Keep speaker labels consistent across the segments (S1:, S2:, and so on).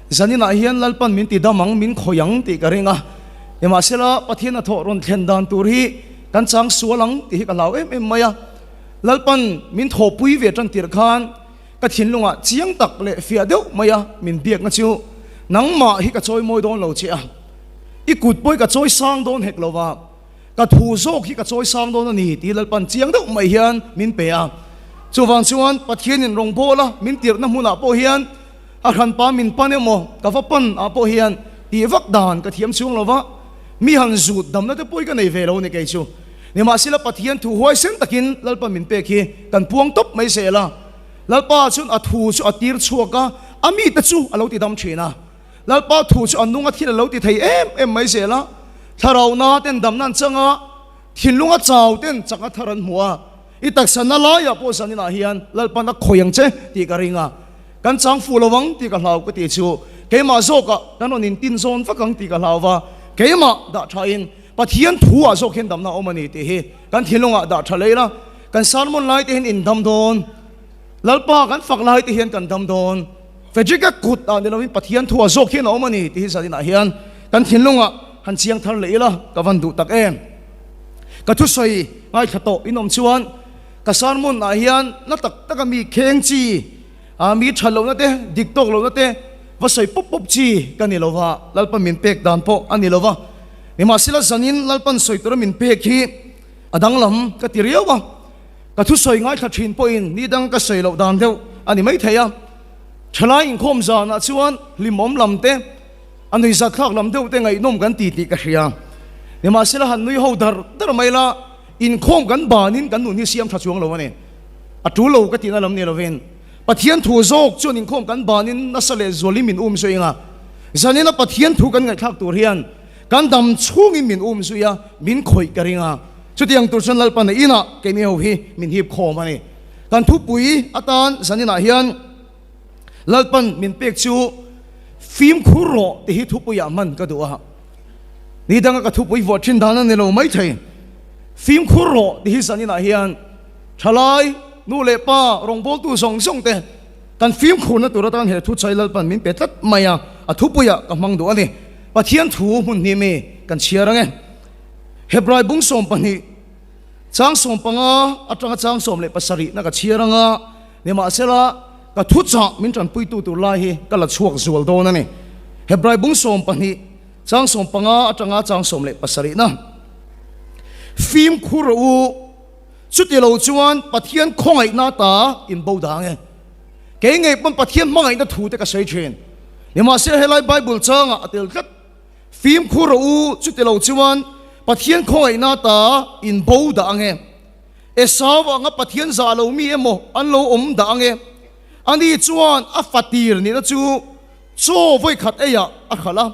S1: Zaninah hian Lalpan min ti dam ang, min khawih ang tih ka ring a. Nimahsela, Pathian hnathawh rawn thlen dan tur hi kan chang sual ang tih hi ka hlau em em mai a. Lalpan min thawhpui ve tan tirh khan ka thinlungah chiang tak leh fiah deuh mai a min biakna chu, Nangmah hi ka chawi mawi dawn lo che a, i kut pawh hi ka chawi sang dawn hek lo va, ka thu zawk hi ka chawi sang dawn a ni tih Lalpan chiang deuh mai hian min pe a. Chuvang chuan Pathianin rawngbawla min tirhna hmunah pawh hian a hranpa min pan emaw ka va pan ah pawh hian tih vak dan ka thiam chhung lo va, mi han zut damna te pawh hi ka nei ve lo a ni kei chu. Nimahsela Pathian thu huaisen takin Lalpan min pek hi kan puang tawp mai zel a. Lalpa chuan a thu chu a tir chhuak a, a mite chu a lo ti dam thin a. Lalpa thu chu a nung a thil a lo ti thei em em mai zel a, thlarau na ten damna an chang a, thinlung a chau ten chak a thar an hmu a, i taksa na laiah pawh zaninah hian Lalpan a khawih ang che tih ka ring a, kan chang fuh lo ang tih ka hlau ka tih chu keimah zawkah kan rawn intin zawn vak ang tih ka hlau va, keimah dah thain Pathian thu ah zawk hian damna a awm a ni tih hi kan thinlungah dah tha lei la, kan sermon lai te hian in dam dawn, Lalpa kan fak lai te hian kan dam dawn. Frederick-a kut ah ni lovin Pathian thu ah zawk hian a awm a ni tih hi zaninah hian kan thinlungah han chiang thar leh ila ka van duh tak em. Ka thusawi ngaithla tawh in awm chuan ka sermon ah hian na tak taka mi kheng chi, mi that lohna te, dik tawk lohna te va sawi pawp pawp chi ka ni lova, Lalpan min pek dan pawh a ni lova. Nimahsela zanin Lalpan sawi tura min pek hi a danglam ka ti riau a. Ka thusawi ngaithla thin pawhin ni dang ka sawi loh dan deuh a ni maithei a. Thalai inkhawm zanah chuan hlimawm lam te, a nuihzat thlak lam deuh te ngaihnawm kan ti tih ka hria. Nimahsela han nui ho dar dar mai la, inkhawm kan banin kan nun hi siam tha chuang lo a ni. A tul lo ka tihna lam ni lovin Pathian thu zawk chuan inkhawm kan banin nasa leh zualin min um zui anga, zanina Pathian thu kan ngaihthlak tur hian Kan dam chhungin min um zui a, min khawih ka ring a. Chutiang tur chuan Lalpa na inah keini ho hi min hip khawm a ni. Kan thupui atan zaninah hian Lalpan min pek chu fimkhur rawh tih hi thupuiah hman ka duh a. Ni danga ka thupui vuah thin dan a ni lo maithei. Fimkhur rawh tih hi zaninah hian thalai, nu leh pa, rawngbawltu zawng zawng te Kan fimkhurna tur atan he thuchai Lalpan min pe tlat mai a, a thupuiah ka hmang duh a ni. Pathian thu hmun hnih mi kan chhiar ang e. Hebrai bung 12, chang 15 atanga chang 17 na ka chhiar ang a, nimahsela ka thuchah min tanpuitu tur lai hi ka la chhuak zual dawn a ni. Hebrai bung 12, chang 15 atanga chang 17 na. Fimkhur rawh u. Chuti lo chuan Pathian khawngaihna ta in bo dang e. Kei ngei pawn Pathian hmangaihna thu te ka sawi thin. Nimahsela helai Bible changah a tel tlat. Fimkhur rawh u, chuti lo chuan Pathian khawngaihna ta in bo dah ang e. Esau anga Pathian zah lo mi emaw an lo awm dah ang e. Ani chuan a fatir nihna chu chaw vawikhat eiah a hralh a.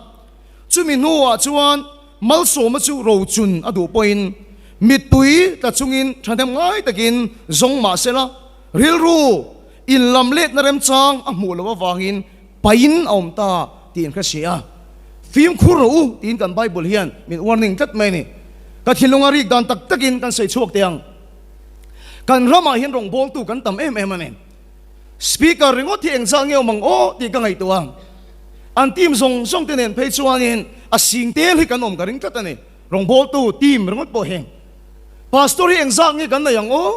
S1: Chumi hnuah chuan Malsawma chu rochun a duh pawhin mittui tla chungin thahnem ngai takin zawng mah sela, rilru inlam letna remchang a hmuh loh avangin pain a awm ta tih an hre si a. Fimkhur rawh u tiin kan Bible hian min warning tlat mai a ni. Ka thinlunga rik dan tak takin kan sawi chhuak teh ang. Kan ramah hian rawngbawltu kan tam em em a ni. Speaker ringawt hi engzah nge awm ang aw tih ka ngaihtuah a, an team zawng zawng te nen phei chuanin a sing tel hi kan awm ka ring tlat a ni. Rawngbawltu team ringawt pawh hi Pastor hi engzah nge kan nei ang aw?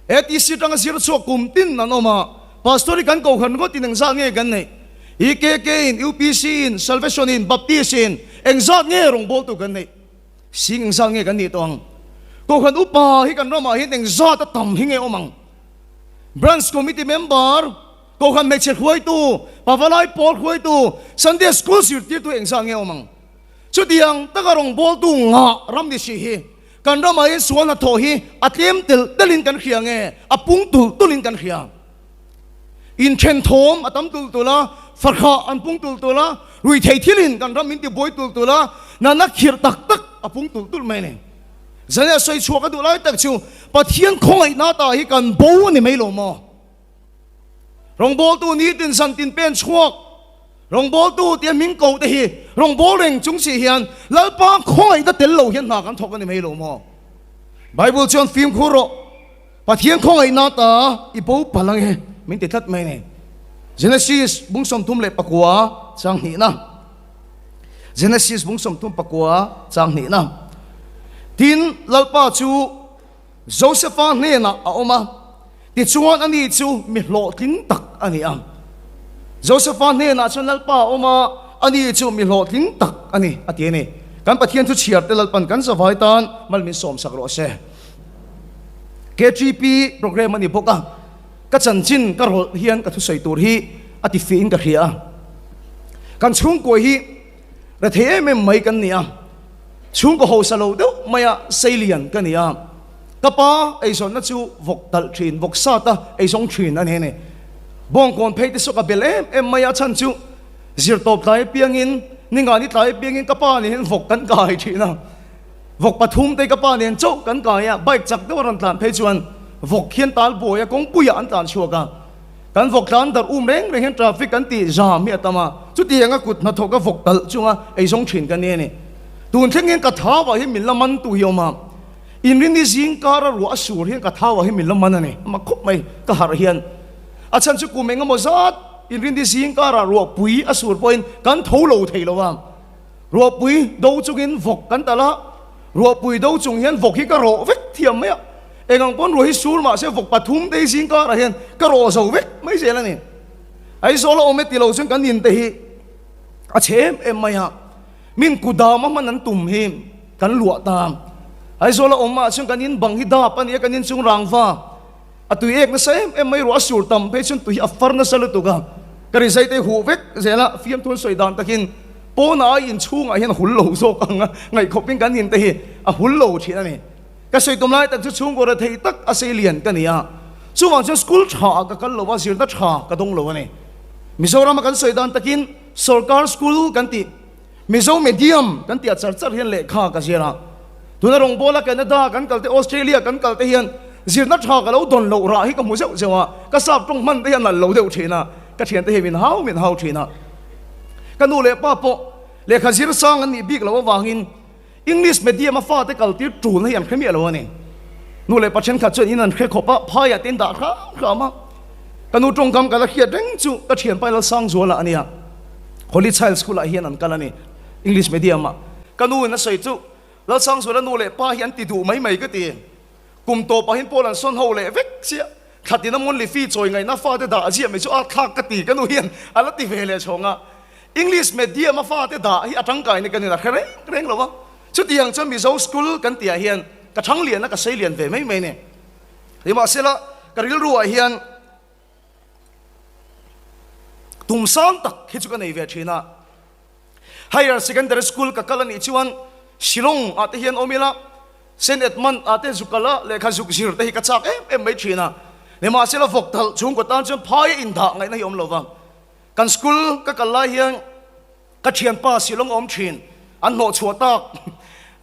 S1: ATC atanga zir chhuak kum tin an awm a, Pastor hi kan kohhran ringawt in engzah nge kan neih? EKK in, UPC in, Salvation in, Baptist in engzah nge rawngbawltu kan neih? Sing engzah nge kan nih tawh ang? Kohhran upa hi kan ramah hian engzat a tam hi nge awm ang? Branch Committee member, Kohhran hmeichhe hruaitu, Pavalai pawl hruaitu, Sunday School zirtirtu engzah nge awm ang? Chutiang taka rawngbawltu ngah ram ni si hi kan ramah hian sual hnathawh hi a tlem telh telhin kan hria nge a pung tulh tulhin kan hria? Inthen thawm a tam tulh tulh a, fahrah an pung tulh tulh a, ruithei thilin kan ram min tibuai tulh tulh a, natna khirh tak tak a pung tulh tulh mai a ni. Zane a sawi chhuak a duh lai tak chu Pathian khawngaihna ta hi kan bo a ni mai lo maw? Rawngbawltu nitin zan tin pen chhuak rawngbawltu tia min ko te hi rawngbâwl reng chung si hian Lalpa khawngaihna tel lo hian hna kan thawk a ni mai lo maw? Bible chuan fimkhur rawh Pathian khawngaihna ta i bo palh ang e min ti tlat mai a ni. Genesis bung 39 chang hnihna. Genesis bung 39 chang hnihna. Tin, Lalpa chu Josefa hnenah a awm a, tichuan ani chu mi hlawhtling tak a ni a. Josefa hnenah chuan Lalpa a awm a, ani chu mi hlawhtling tak a ni, a ti a ni. Kan Pathian thu chhiar te Lalpan kan zavai tan mal min sawmsak rawh se. KTP program a ni bawk a, ka chanchin ka rawlh hian ka thusawi tur hi a ti fiahin ka hria a. Kan chhungkua hi rethei em em mai kan ni a, chhungkaw hausa lo deuh maia seilian ka ni a. Ka pa eizawnna chu vawk talh thin, vawk sata eizawng thin a ni a ni. Bawngkawn phei te saw ka bel em em mai a, chhan chu zirtawp tlai apiangin, ningani tlai apiangin ka pa nen hian vawk kan kai thin a. Vawk pathum te ka pa nen chauh kan kai a, bike chak deuh a rawn tlan phei chuan vawk hian tal buai a, kawngpuiah an tlan chhuak a. Kan vawk tlan darh um reng reng hian traffic kan tih zam hi a tam a, chutianga kut hnathawk a vawk talh chunga eizawng thin ka ni a ni. Tun thleng hian ka thau ah hian min la man tu hi a awm a, inrini zing kar a ruah a sur hian ka thau ah hian min la man a ni, a mak khawp mai ka harh hian. A chhan chu kum engemaw zat inrini zing karah ruah pui a sur pawhin kan tho lo thei lo a. Ruahpui do chungin vawk kan talh a, ruahpui do chung hian vawk hi ka rawh vek thiam mai a, eng ang pawn ruah hi sur mah se vawk pathum te hi zing karah hian ka rawh zo vek mai zel a ni. Aizawl a awm e ti lo chuan kan in te hi a chhe em em mai a, min kudam a hman an tum hi kan luah ta. Aizawl a awm ah chuan kan in bang hi dap a ni a, kan in chung rangva A tui ek nasa em em mai ruah a sur tam phei chuan tui hi a far nasa lutuk a, ka rizai te huh vek zel a, fiamthu an sawi dan takin pawnah a inchhungah hian a hul lo zawk ang a, ngaihkhawpin kan in te hi a hul lo thin a ni. Ka sawi tum lai tak chu chhungkaw rethei tak a sei lian ka ni a, chuvang chuan school tha ah ka kal lo a, zirna tha ka dawng lo a ni. Mizoram a kan sawi dan takin sorkar school kan tih, Mizo medium kan tih a char char hian lehkha ka zir a, tuna rawngbawla Canada kan kal te Australia kan kal te hian zirna tha ka lo dawn loh rah hi ka hmu zeuh zeuh a, ka sap tawng hman te hi a nalh lo deuh thin a, ka thiante hi min hau min hau thin a. Ka nu leh pa pawh lehkha zir sang an nih bik loh avangin English medium a fate kal tir tulna hi an hre miah lo a ni. Nu leh pa thenkhat chuan in an hre khawp a, phaiah te in dah hram hram a. Ka nu tawngkam ka la hriat reng chu ka thianpa Lalsangzuala a nia. Holy Child School ah hian an kal a ni, English medium ah. Ka nu in a sawi chu, Lalsangzuala nu leh pa hi an ti duh mai mai ka ti. Kum tawpah hian Paul an sawn ho leh vek chiah. Thlatin a monthly fee chawi ngaihna fate dah a ziah mai chu a thlak ka ti, ka nu hian a la ti ve leh chhawng a. English medium a fate dah hi a tangkaina ka nin a hre reng reng lo a. Chutiang chuan Mizo school kan tihah hian ka thang lian a, ka sei lian ve mai mai ni. Nimahsela, ka rilruah hian Tum sang tak hi chu ka nei ve thin a. Higher Secondary School ka kal a nih chuan Shillong ah te hian awm ila, Saint Edmund ah te zuk kal a, lehkha zuk zir te hi ka chak em em mai thin a. Nimahsela vawk talh chhungkaw tan chuan phai a indah ngaihna hi awm lo va. Kan school ka kal lai hian Ka thianpa Shillong awm thin, an hnawhchhuah tak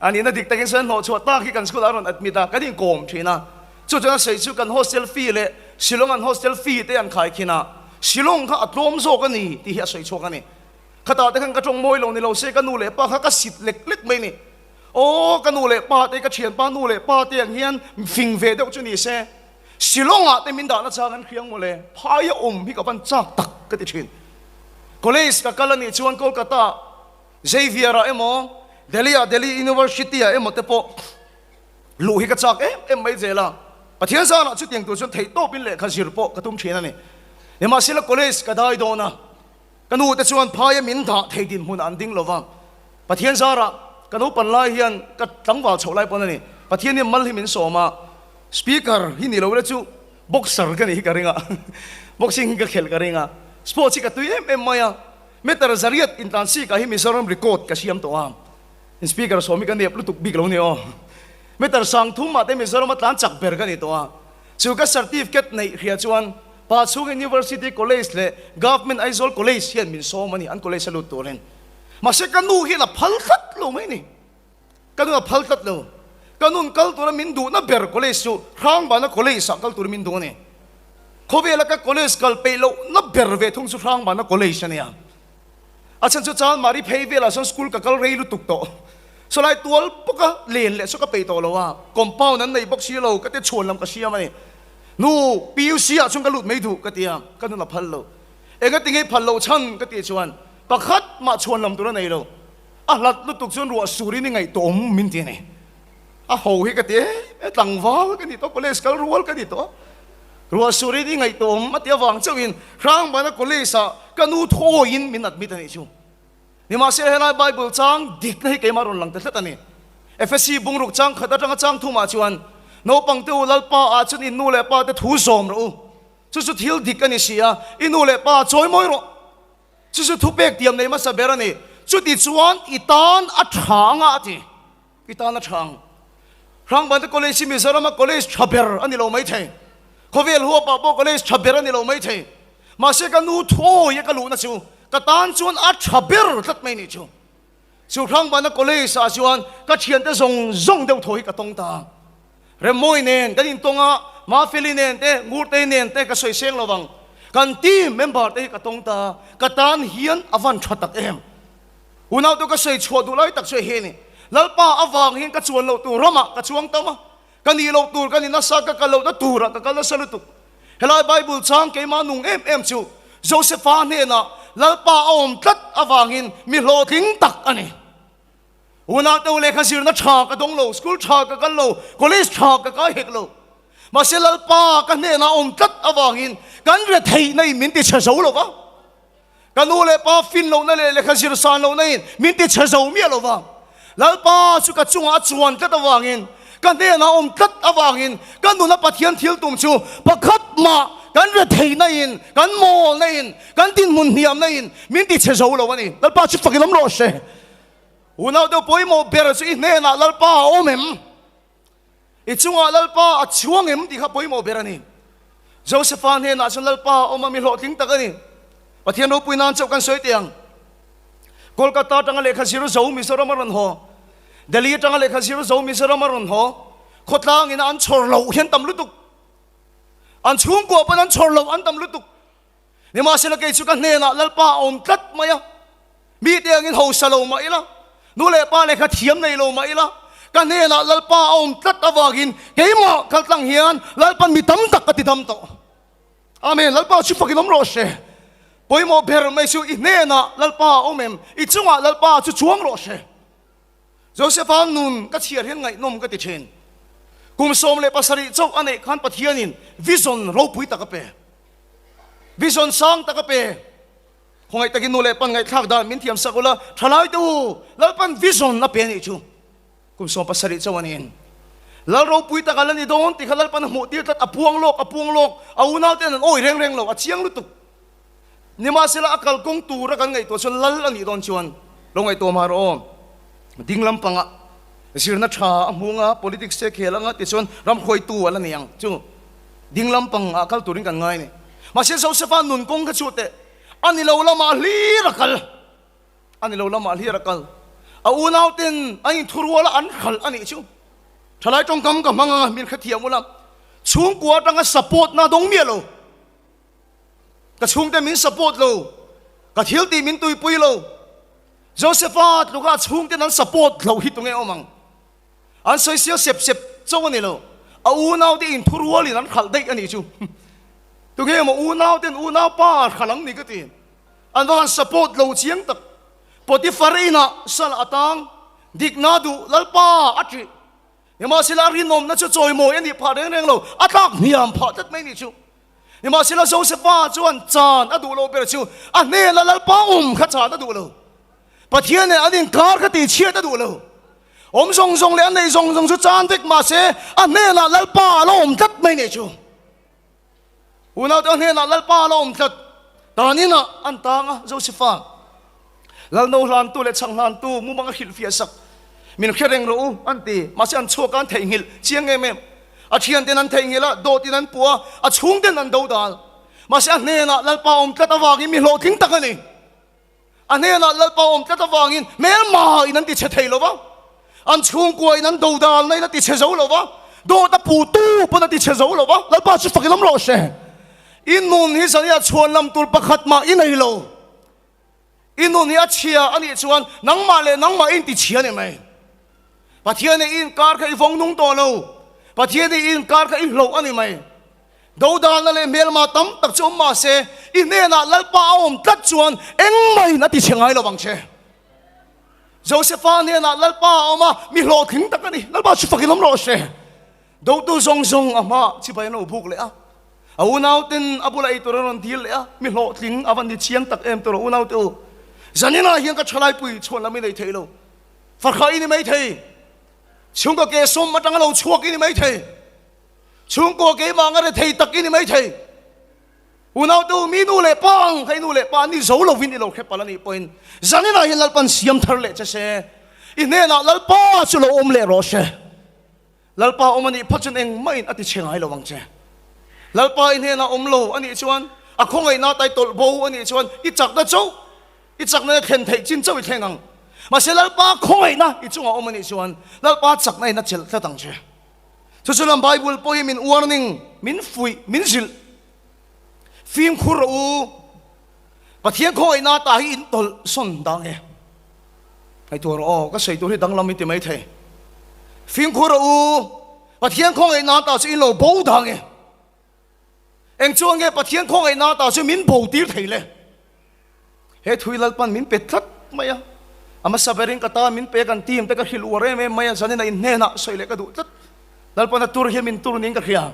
S1: a nihna dik takin sawi an hnawhchhuah tak hi kan school ah a rawn admit a, kan inkawm thin a. Chu chuan a sawi chu kan hostel fee leh Shillong an hostel fee te an khaikhin a, Shillong kha a tlawm zawk a ni tih hi a sawi chhuak a ni. Khatah te khan ka tawng mawi lo ni lo se ka nu leh pa kha ka sit lek lek mai ni. Aw ka nu leh pa te, ka thianpa nu leh pa te ang hian fing ve deuh chu ni se, Shillong ah te min dahna chang an hriang mawle, phai a awm hi ka van chak tak ka ti thin. College ka kal a nih chuan Kolkata Xavier ah emaw Delhi ah Delhi University ah emaw te pawh luh hi ka chak em em mai zel a. Pathian zanah chutiang tur chuan theihtawpin lehkha zir pawh ka tum thin a ni. Nimahsela college ka dai dawn a, ka nu te chuan phaia min dah thei dinhmunah an ding lova. Pathian zarah ka naupan lai hian ka tlangval chhoh lai pawn a ni. Pathian hian mal hi min sawm a, Speaker hi ni lo ila chu Boxer ka nih hi ka ring a, boxing hi ka khelh ka ring a, sports hi ka tui em em mai a, meter zariat intlansikah hi Mizoram record ka siam tawh a, in speaker sawm hi ka nep lutuk bik lo ni aw, meter sang thum ah te Mizoram a tlan chak ber ka ni tawh a, chu ka certificate neih hria chuan Pachhung University College leh Government Aizawl College hian min sawm a ni, an college a lut turin. Mahse ka nu hian a phal tlat lo mai ni. Ka nun a phal tlat lo. Ka nun kal tura min duhna ber college chu Hrangbana College ah kal tur min duh a ni. Khawvela ka college kal peih lohna ber ve thung chu Hrangbana College a nia. A chhan chu Chanmari phei velah chuan school ka kal rei lutuk tawh. Sawlai tual bawka len leh chu ka peih tawh lo a, compound an nei bawk si lo, ka ti chhuan lam ka siam a ni. Nu, PUC ah chuan ka lut mai duh ka ti a, ka nun a phal lo. Engatinge i phal loh chhan ka tih chuan pakhat mah chhuan lam tur a nei lo. A hlat lutuk chuan ruah surin i ngaihtuah awm min ti a ni. A ho hi ka ti e, tlangval ka ni tawh, college kal rual ka ni tawh. Ruah surin i ngaihtuah awm a ti avang chauhin Hrangbana college ah ka nu thawiin min admit a nih chu. Nimahsela helai Bible chang dikna hi keimah rawn lang ta tlat a ni. Efesi bungruk chang khat atanga chang thumah chuan, Naupang te u Lalpa ah chuan in nu leh pa te thu zawm rawh u. Chu chu thil dik a ni si a, i nu leh pa chawi mawi rawh. Chu chu thupek tiam nei hmasa ber a ni. Chuti chuan i tan a tha anga a ti. I tan a tha ang. Hrangbante College hi Mizorama college tha ber a ni lo maithei. Khawvel huapah pawh college tha ber a ni lo maithei. Mahse ka nu thuawi a ka luhna chu ka tan chuan a tha ber tlat mai nih chu. Chu Hrangbana College ah chuan ka thiante zawng zawng deuh thaw hi ka tawng ta. Remmawi nen kan intawng a, Mafeli nen te, Ngurtei nen te ka sawi seng lo vang. Kan team member te hi ka tawng ta, ka tan hian a van tha tak em. Unau te ka sawi chhuah duh lai tak chu hei ni. Lalpa avang hian ka chuan loh tur ramah ka chuang tam a, ka nih loh tur ka ni nasa, ka kal lohna turah ka kal nasa lutuk. Helai Bible chang keimah nung em em chu Josepha hnenah Lalpa a awm tlat avangin mi hlawhtling tak a ni. Unau te u lehkha zirna tha ka dawng lo, school tha ka kal lo, college tha ka kai hek lo. Mahse Lalpa ka hnenah a awm tlat avangin kan retheihna in min ti chhe zo lo va. Ka nu leh pa fin lohna leh lehkha zir san lohna in min ti chhe zo miah lo va. Lalpa chu ka chungah a chuan tlat avangin, ka hnenah a awm tlat avangin ka nuna Pathian thil tum chu pakhat mah kan retheihna in, kan mawlna in, kan dinhmun hniamna in min ti chhe zo lo a ni. Lalpa chu fakin awm rawh se. Unau deuh pawimawh ber chu i hnenah Lalpa a awm em? I chungah Lalpa a chuang em tih kha pawimawh ber a ni. Josepha hnenah chuan Lalpa a awm a, mi hlawhtling tak a ni. Pathian ropui nan chauh kan sawi teh ang. Kolkata atanga lehkha zir zo Mizoram a rawn haw. Delhi atanga lehkha zir zo Mizoram a rawn haw. Khawtlang ina an chhawr loh hian tam lutuk. An chhungkua pawn an chhawr loh an tam lutuk. Nimahsela kei chu ka hnenah Lalpa a awm tlat mai a, mite angin hausa lo mah ila, nu leh pa lehkha thiam nei lo mah ila, ka hnenah Lalpa a awm tlat avangin keimah kaltlang hian Lalpan mi tam tak ka ti dam tawh. Amen. Lalpa chu fakin awm rawh se. Pawimawh ber mai chu i hnenah Lalpa a awm em? I chungah Lalpa chu chuang rawh se. Josepha nun ka chhiar hian ngaihnawm ka ti thin. Kum 17 chauh a neih khan Pathianin vision ropui tak a pe. Vision sang tak a pe. Khawngaih takin nu leh pan ngaihthlak dan min thiam sak ula, thalai te u, Lalpan vision a pe anih chu. Kum 17 chauh a niin. Lal ropui tak a la ni dawn tih kha Lalpan a hmuh tir tlat, a puang lawk, a puang lawk, a unau ten an awi reng reng lo, a chiang lutuk. Nimahsela a kalkawng tura kan ngaihtuah chuan lal a nih dawn chuan lo ngaihtuah mah rawh aw. Ding lampangah zirna tha a hmung a, politics te khel anga tichuan ram hruaitu a la ni ang chu. Ding lampang ah kal turin kan ngai a ni. Mahse Josepha nun kawng kha chu teh a ni lo lamah hlir a kal. A ni lo lamah hlir a kal. A unau ten an inthurual a an hralh a nih chu. Thalai tawngkam ka hmang anga min hrethiam ula. Chhungkua atanga support na dawng miah lo. Ka chhungte min support lo. Ka thil tih min tuipui lo. Josepha tluka chhungten an support loh hi tunge awm ang. An sawi sial sep sep chauh a ni lo, a unaute inthurualin an hralh daih a nih chu. Tunge maw unauten unaupa a hralh ang ni ka ti. An va han support lo chiang tak. Potiphar inah sal a tang, dikna duh Lalpa a ṭih. Nimahsela a rinawmna chu chawimawi a nih phah reng reng lo, a tlak hniam phah tlat mai a nih chu. Nimahsela Josepha chuan chan a duh lo ber chu a hnena Lalpa awm kha chan a duh lo. Pathian nen an inkar kha tihchhiat a duh lo. Awm zawng zawng leh a neih zawng zawng chu chan vek mahse a hnenah Lalpa a la awm tlat mai nih chu. Unaute a hnenah Lalpa a la awm tlat. Tan inah an tang a, Josepha Lalno hlantu leh chhang hlantu mumang a hrilhfiah sak. Min hre reng rawh u an ti. Mahse an chhuak a an theihnghilh chiang em em. A thianten an theihnghilh a, dawtin an puh a, a chhungten an do dal. Mahse a hnenah Lalpa awm tlat avangin mi hlawhtling tak a ni. A hnenah Lalpa awm tlat avangin hmelma in an ti chhe thei lo va, an chhungkua in an dodalna in a ti chhe zo lo va, dawt a puh tu pawn a ti chhe zo lo va, Lalpa chu fak in awm rawh se. I nun hi zaniah chhuan lam tur pakhat mah i nei lo. I nun hi a chhia a nih chuan nangmah leh nangmah i inti chhia a ni mai. Pathian i inkar kha i vawng nung tawh lo. Pathian i inkar kha i hloh a ni mai. Dodalna leh hmelma tam tak chu awm mah se, I hnenah Lalpa a awm tlat chuan engmahin a ti chhe ngai lo vang che. Josefa hnenah Lalpa a awm a, mi hlawhtling tak a ni. Lalpa chu fakin awm rawh se. Dotu zawng zawng a hmaah chibai an lo buk leh a, a unauten a bula ei tur an rawn dil leh a, mi hlawhtling a va ni chiang tak em tawh lo unaute u. Zaninah hian ka thalaipui chhuan lam i nei thei lo. Fahrah i ni mai thei. Chhungkaw ke sawm atanga lo chhuak i ni mai thei. Chhungkaw keimah anga rethei tak i ni mai thei. Unaute u, mi nu leh pa ang kha i nu leh pa an ni zo lovin i lo hre palh a nih pawhin zaninah hian Lalpan siam thar leh che se, i hnenah Lalpa chu lo awm leh rawh se. Lalpa awm a nih phawt chuan engmahin a ti chhe ngai lo ang che. Lalpa i hnenah awm lo a nih chuan, a khawngaihna tai tawlh bo a nih chuan i chakna chauh, i chakna i thlen theih chin chauh i thleng ang. Mahse Lalpa khawngaihna i chungah awm a nih chuan Lalpa chakna in a chelh tlat ang che. Chu chu lam Bible pawh hi min warning, min fuih, min zilh. Fimkhur rawh u, Pathian khawngaihna ta hi in tawlh sawn dang e. Ngaihtuah rawh aw, ka sawi tur hi danglam in ti mai thei. Fimkhur rawh u, Pathian khawngaihna ta chu in lo bo dang e. Eng chuan nge Pathian khawngaihna ta chu min bo tir thei le? He thui Lalpan min pe tlat mai a, a hmasa berin ka ta min pe kan team te ka hrilh uar em em mai a, zanin a in hnenah sawi leh ka duh tlat. Lalpan a tur hian min tur niin ka hria.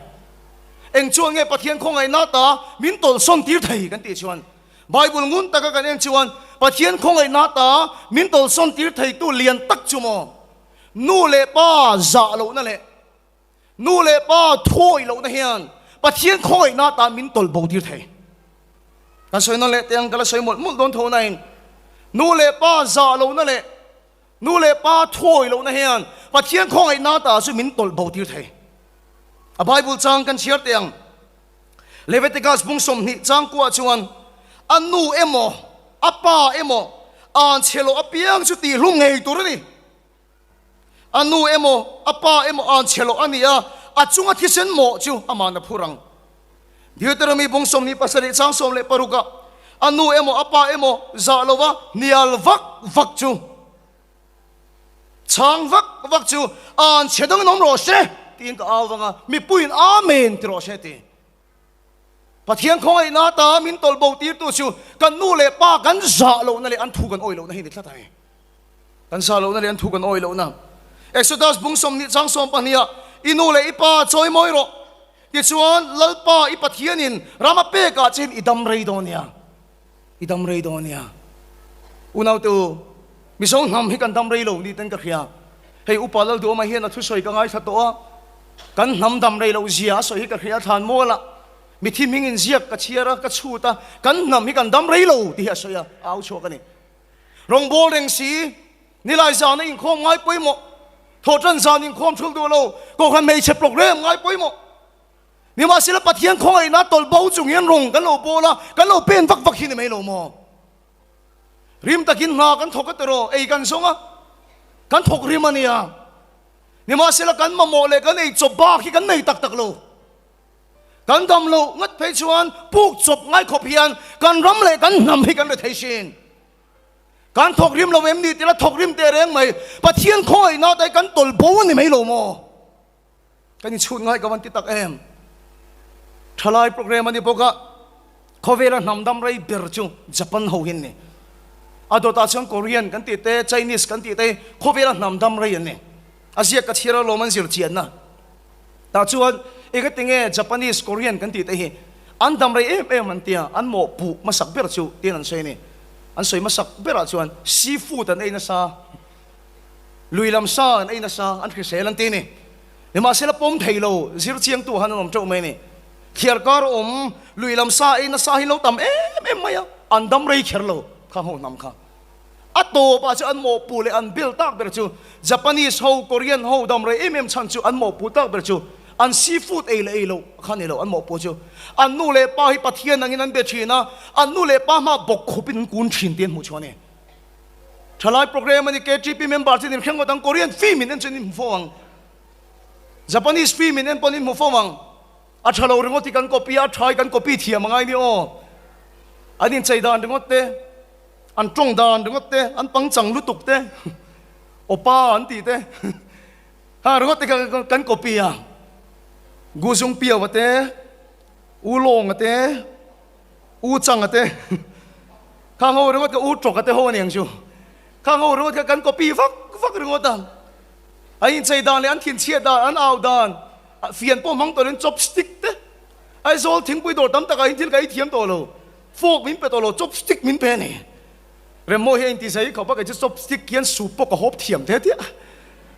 S1: Eng chuan nge Pathian khawngaihna ta min tawlhsawn tir thei kan tih chuan Bible ngun taka kan en chuan Pathian khawngaihna ta min tawlhsawn tir theitu lian tak chu maw nu leh pa zah lohna leh nu leh pa thuawih lohna hian Pathian khawngaihna ta min tawlh bo tir thei. Kan sawi nawn leh teh ang ka la sawi mawlh mawlh dawn tho nain nu leh pa zah lohna leh Nu leh pa thuawih lohna hian Pathian khawngaihna ta chu min tawlh bo tir thei. A Bible chang kan chhiar teh ang. Leviticus bung 20 chang kuah chuan a nu emaw a pa emaw an chhe loh apiang chu tihhlum ngei tur a ni. A nu emaw a pa emaw an chhe loh a ni a, a chunga thisen mawh chu aman a phur ang. Deuteronomy bung 27 chang 16 ah a nu emaw a pa emaw zah lova hnial vak vak chu chhang vak vak chu an chhe dangin awm rawh se tiin ka au vang a, mipuiin Amen ti rawh se ti. Pathian khawngaihna ta min tawlh bo tirtu chu kan nu leh pa kan zah lohna leh an thu kan awih lohna hi ni tlat a ni. Kan sa lohna leh an thu kan awih lohna. Exodus bung 20 chang 12 ah i nu leh i pa chawi mawi rawh. Tichuan, Lalpa i Pathianin ram a pek ah chin i dam rei dawn nia. I dam rei dawn nia. Unaute u, Mizo hnam hi kan dam rei lo ni ten ka hria. Hei Upa Lalduhawma hian a thusawi ka ngaithla tawh a, kan hnam dam rei loh zia a sawi hi ka hria thlan mual a, mithi hming in ziak ka chhiar a, ka chhut a, kan hnam hi kan dam rei lo tih hi a sawi a, a au chhuak a ni. Rawngbawl reng si, nilai zana inkhawm ngai pawimawh, thawhtan zan inkhawm thul duh lo, kohhran hmeichhe program ngai pawimawh. Nimahsela Pathian khawngaihna tawlh bo chung hian rawng kan lo bawl a, kan lo pen vak vak hi ni mai lo maw? Rim takin hna kan thawk a tiraw, ei kan zawng a, kan thawk rim a nia. Nimahsela kan mamawh leh kan ei chawp bak hi kan nei tak tak lo. Kan dam loh ngat phei chuan puk chawp ngai khawp hian kan ram leh kan hnam hi kan rethei sin. Kan thawk rim lo em ni tila thawk rim teh reng mai. Pathian khawngaihna te kan tawlh bo a ni mai lo maw? Kan inchhut ngai ka van ti tak em? Thalai program a ni bawk a, khawvela hnam dam rei ber chu Japan ho hi an ni. A dawtah chuan Korean kan tih te, Chinese kan tih te khawvela hnam dam rei an ni. A ziak ka chhiar alawm an zir chianna. Tah chuan engati nge Japanese, Korean kan tih te hi an dam rei em em an tia, an mawhpuh hmasak ber chu tiin an sawi a ni. An sawi hmasak berah chuan seafood an ei nasa, lui lam sa an ei nasa, an hrisel an ti a ni. Nimahsela pawm thei lo zir chiangtu han an awm teuh mai a ni. Thliar kar awm lui lam sa ei nasa hi lo tam em em mai a, an dam rei kher lo kha ho hnam kha. A tawpah chu an mawhpuh leh an bel tak ber chu Japanese ho, Korean ho dam rei em em chhan chu an mawhpuh tak ber chu an seafood ei leh ei loh kha ni lo an mawhpuh chu an nu leh pa hi Pathian angin an be thin a, an nu leh pa hma bawk khupin an kun thin tih an hmuh chhuah a ni. Thalai program a ni KTP member chu in inhreng ngawt ang, Korean film in en chuan in hmu fo ang, Japanese film in en pawn in hmu fo ang. A tha lo ringawt hi kan copy a, a tha hi kan copy thiam angai ni aw. An inchei dan ringawt te, an tawng dan ringawt te, an pangchang lutuk te, awpa an tih te, ha ringawt te kha kan copy a. Guzung Piau-a te, U Lawnga te. U Changa te khang ho ringawt kha U Tawka te ho a ni ang chu. Khang ho ringawt kha kan copy vak vak ringawt a. A inchei dan leh an thinchhiat dan, an au dan, fian pawh hmang tawh loin chopstick te Aizawl thingpui dawr tam takah hian thil ka ei thiam tawh lo, fork min pe tawh lo, chopstick min pe a ni. Remmawi hi a intizai khawp a, kei chu chopstick hian soup pawh ka hawp thiam te tia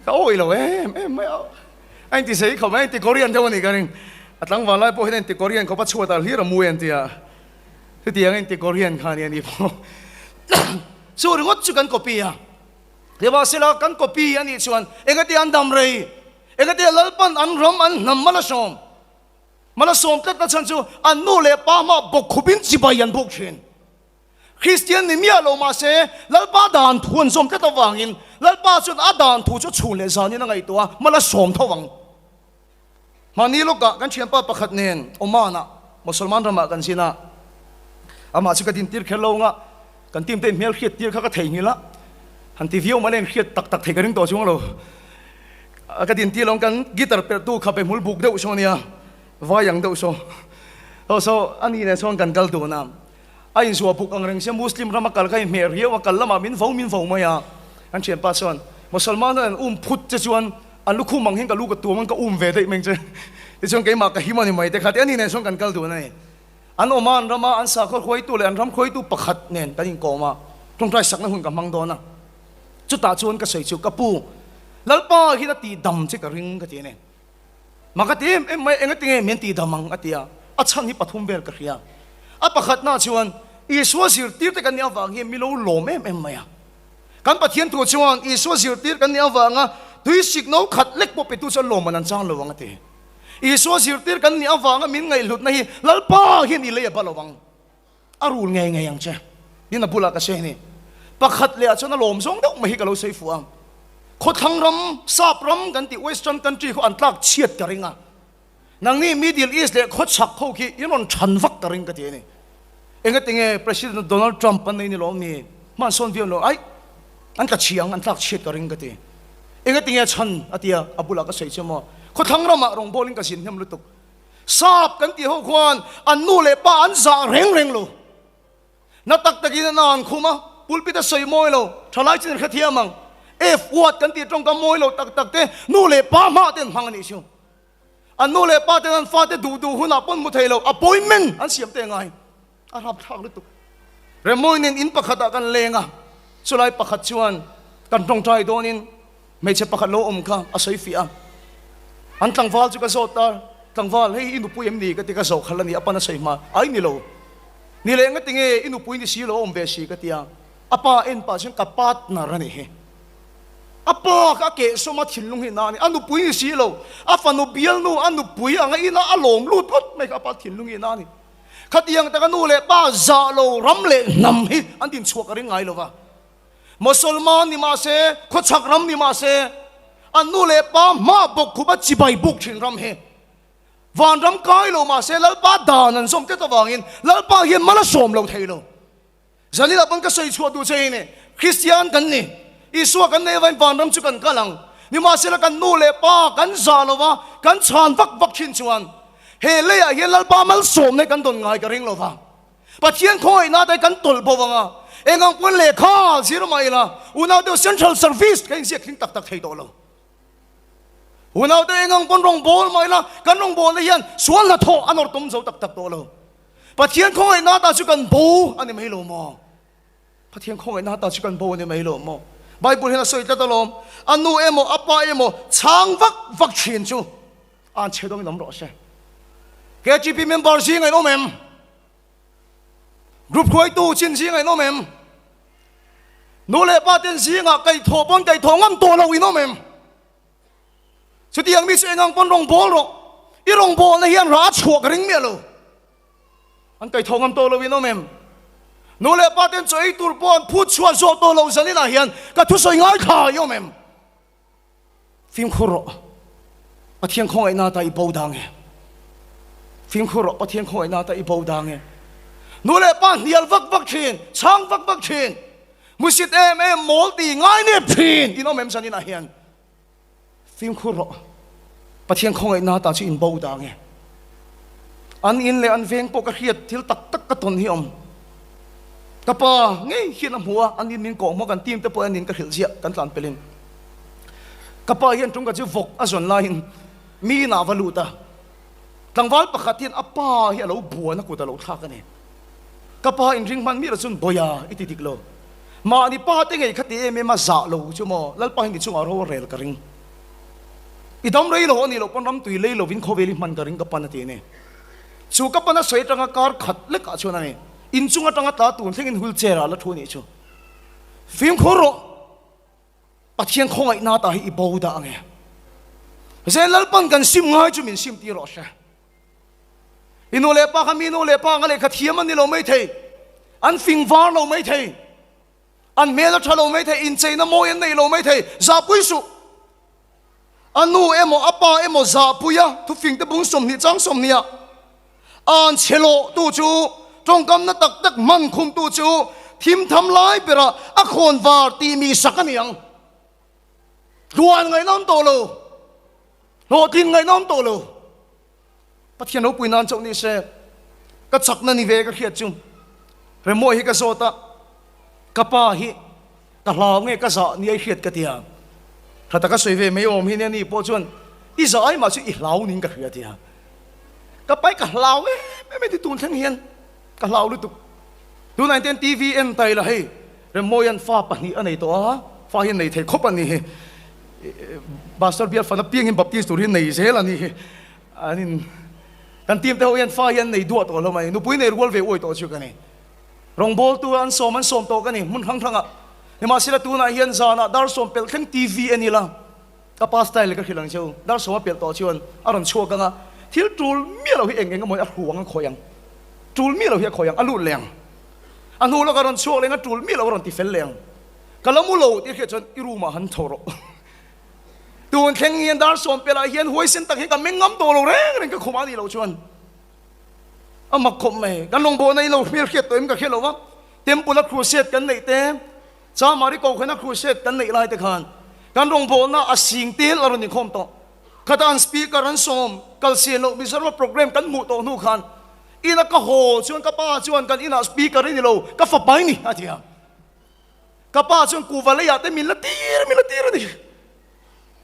S1: ka awih lo em em mai a, a intizai khawp mai, a inti Korean deuh a nih ka ring. A tlangval lai pawh hian a inti Korean khawp a, chhuatah hlir a mu en tia chutiang a inti Korean kha a nia ni pawh. Chu ringawt chu kan copy a, nimahsela kan copy a nih chuan engati an dam rei, engati Lalpan an ram an hnam mal a sawm. Mal a sawm tlat na chhan chu an nu leh pa hmah bawk khupin chibai an buk thin. Kristian ni miah lo mahse Lalpa dan thu an zawm tlat avangin Lalpa chuan a dan thu chu chhun leh zanin a ngaihtuah a, mal a sawm tho ang. Mahni lawkah kan thianpa pakhat nen Oman-ah Mosolman ramah kan zin a, amah chu ka dintir kher lo anga kan team te inhmel hriat tir kha ka theihnghilh a, han ti viau mahla inhriat tak tak thei ka ring tawh chuang lo. Ka dintir lo ang kan guitar perhtu kha pe hmul buk deuh saw ania, vai ang deuh saw. Saw saw a ni nen sawn kan kal dun a, a inzuah buk ang reng sia Muslim rama kal kha inhmeh riau a, kal lamah min vo min vo mai a. Kan thianpa chuan Mosolman an um phut che chuan an lukhum ang hian ka lu ka tuam ang ka um ve daih mai ang che. Tichuan keimah ka him a ni mai te kha ti a ni nen sawn kan kal dun a ni. An Oman rama an sakhaw hruaitu leh an ram hruaitu pakhat nen kan inkawm a, tawngtai sakna hun ka hmang dawn a. Chutah chuan ka sawi chu, Ka pu, Lalpa hian a tihdam che ka ring ka ti a ni. Mah ka ti em em mai, enga tinge min tihdam ang a ti a, a chhan hi pathum vel ka hria. A pakhatna chuan, Isua zirtirte kan nih avang hian mi lo lawm em em mai a. Kan Pathian thu chuan Isua zirtir kan nih avanga tui sik no khat lek pawh petu chuan lawmman an chang lo ang a ti. Isua zirtir kan nih avanga min ngaihhlutna hi Lalpa hian i lei a ba lo ang. A rul ngei ngei ang che. Tin a bulah ka sawi a ni. Pakhat leh ah chuan a lawm zawng deuh mai hi ka lo sawi fuh ang. Khawthlang ram, sap ram kan tih western country khu an tlak chhiat ka ring a. Nangni Middle East leh khawchhak ho khi in rawn than vak ka ring ka ti a ni. Engatinge President Donald Trump an nei ni lawm ni? Hman sawn viau lo aih an tla chhi ang an tlak chhiat ka ring ka ti. Engatinge chhan a tia a bulah ka sawi che maw? Khawthlang ramah rawngbawlin ka zin hnem lutuk. Sap kan tih ho khuan an nu leh pa an zah reng reng lo. Na tak takin a na an khum a, pulpit a sawi mawi lo, thalai chin an hrethiam ang. F word kan tih tawngkam mawi lo tak tak te nu leh pa hmah te an hmang a nih chu. An nu leh pa ten an fate duh duh hunah pawn hmu thei lo, appointment an siam te ngai. A rapthlak lutuk. Remawi nen in pakhatah kan leng a, chulai pakhat chuan kan tawngtai dawnin hmeichhe pakhat lo awm kha a sawi fiah a. An tlangval chu ka zawt a, Tlangval, hei i nupui em ni? ka ti ka zawh khalh a ni, a pan a sawi hma, Ai ni lo. Ni leh nga tinge i nupui ni si lo a awm ve si ka ti a. A pa en pah chuan ka partner a nih hi. A pa kha a kehsawm a thinlung hi na a ni. A nupui ni si lo, a fanu bialnu a nupui anga ina a lawm lut ngawt mai kha a pa thinlung hi na a ni. Khatiang taka nu leh pa zah lo ram leh hnam hi an dinchhuah ka ring ngai lo va. Mosolman ni mah se, khawchhak ram ni mah se, an nu leh pa hma bawk khup a chibai buk thin ram hi vanram kai lo mah se Lalpa dan an zawm tlat avangin Lalpa hian mal a sawm lo thei lo. Zanila pawn ka sawi chhuah duh che hi ni, Kristian kan ni, Isua kan nei avangin vanram chu kan kal ang. Nimahsela kan nu leh pa kan zah lo va, kan chhan vak vak thin chuan he leiah hian Lalpa malsawmna hi kan dawn ngai ka ring lo va. Pathian khawngaihna te kan tawlh bo ang a, eng ang pawn lehkha zir mah ila unau deuh Central Service ka inziak tling tak tak thei tawh lo. Unau te eng ang pawn rawngbâwl mah ila kan rawngbâwlna hian sual hnathawh a nawr tum zo tak tak tawh lo. Pathian khawngaihna ta chu kan bo a ni mai lo maw? Pathian khawngaihna ta chu kan bo a ni mai lo maw? Bible hian a sawi tlat alawm, a nu emaw a pa emaw chhang vak vak thin chu an chhe dawngin awm rawh se. KGP member zingah in awm em? Group hruaitu chin zingah in awm em? Nu leh pa ten zingah kaihthawh pawn kaihthawh ngam tawh lo in awm em? Chutiang mi chu engang pawn rawngbâwl rawh, i rawngbâwlna hian rah a chhuah ka ring miah lo. An kaihthawh ngam tawh lo in awm em? Nu leh pa ten chaw ei tur pawh an phut chhuah zawh tawh lo zanin ah hian ka thusawi ngaithla i awm em? Fimkhur rawh, Pathian khawngaihna ta i bo dang e. Fimkhur rawh, Pathian khawngaihna ta i bo dang e. Nu leh pa hnial vak vak thin, chhang vak vak thin, musit em em mawl ti ngai nep thin in awm em zanin ah hian? Fimkhur rawh, Pathian khawngaihna ta chu in bo dang e. An in leh an veng pawh ka hriat thil tak tak ka tawn hi awm. Ka pa ngei hian a hmu a, an in min kawh hma kan team te pawh an in ka hrilh ziah kan tlan pelin. Ka pa hian ṭung ka chu vawk a zawn laiin mi inah a va lut a, tlangval pakhat hian a pa hi a lo buan a kut a lo thlak a ni. Ka pa inring hman miah lo chuan Bawia i ti dik lo. Mahni pa te ngei kha ti em em a zah lo chu maw Lalpa hi ni chungah ro a rel ka ring. I dam rei lo a nih loh pawn ram tui lei lovin khawvel i hman ka ring ka pan a ti a ni. Chu ka pan a sawi atanga kar khat lekah chuan a ni. Inchung atanga tla tun thlengin wheelchair ah la thu a nih chu. Fimkhur rawh! Pathian khawngaihna ta hi i bo dah ange. Zen Lalpan kan sim ngai chu min sim tir rawh se. I nu leh pa kha mi nu leh pa anga lehkha thiam an ni lo mai thei. An fing var lo mai thei. An hmel a tha lo mai thei, incheina mawi an nei lo mai thei, zahpui suh. A nu emaw a pa emaw zahpui a, thufing te bung 20 chang 20 ah an chhe lawh tu chu, tawngkamna tak tak hman khum tu chu thim tham lai berah a khawn var tih mi sak a ni ang. Tluan ngaihnawm tawh lo, hlawhtlin ngaihnawm tawh lo. Pathian ropui nan chauh ni se, ka chakna ni ve ka hriat chu Remawi hi ka zawt a, ka pa hi ka hlau nge ka zah ni ai hriat ka ti a, tha taka sawi ve mai awm hi nia ni pawh chuan i zah ai mah chu i hlau ning ka hria a ti a, ka pa hi ka hlau em em e ti tun thleng hian ka hlau lutuk. Tunah hian TV en tai la hei Remmawia'n fa pahnih a nei tawh a, fa hi a nei thei khawp a ni hi. Pastor bial fan apiangin Baptist tur hi nei zel a ni hi. An in kan team te ho hian fa hi an nei duah tawh lo mai, nupui nei rual ve uai tawh chu ka ni. Rawngbawltu an sawm an sawm tawh ka ni hmun hrang hrangah. Nimahsela tunah hian zanah dar sawm pelh thleng TV en ila ka pa style ka hrilh ang cheu, dar sawm a pelh tawh chuan a rawn chhuak ang a, thil tul miah lo hi eng eng emaw hi a hru ang a khawih ang, tul miah lo hi a khawih ang, a lut leh ang. A hnu lawk a rawn chhuak leh ang a tul miah lo a rawn ti fel leh ang. Ka la mu lo tih hriat chuan i room ah han tho rawh. Tun thleng hian dar sawm pelh ah hian huaisen tak hian ka meng ngam tawh lo reng reng ka khum a nih loh chuan a mak khawp mai. Kan rawngbawlna in lo hmel hriat tawh em ka hre lo va, Temple a crusade kan neih te, Chamari Kohhran a crusade kan neih lai te khan kan rawngbawlna a sing tel a rawn inkhawm tawh. Khatan speaker an sawm kal sian loh Mizoram a program kan hmuh tawh hnu khan ina ka haw chuan ka pa chuan kan inah speaker i ni lo ka fapa i ni a ti a. Ka pa chuan kuhva leiah te min la tir min la tir a ni.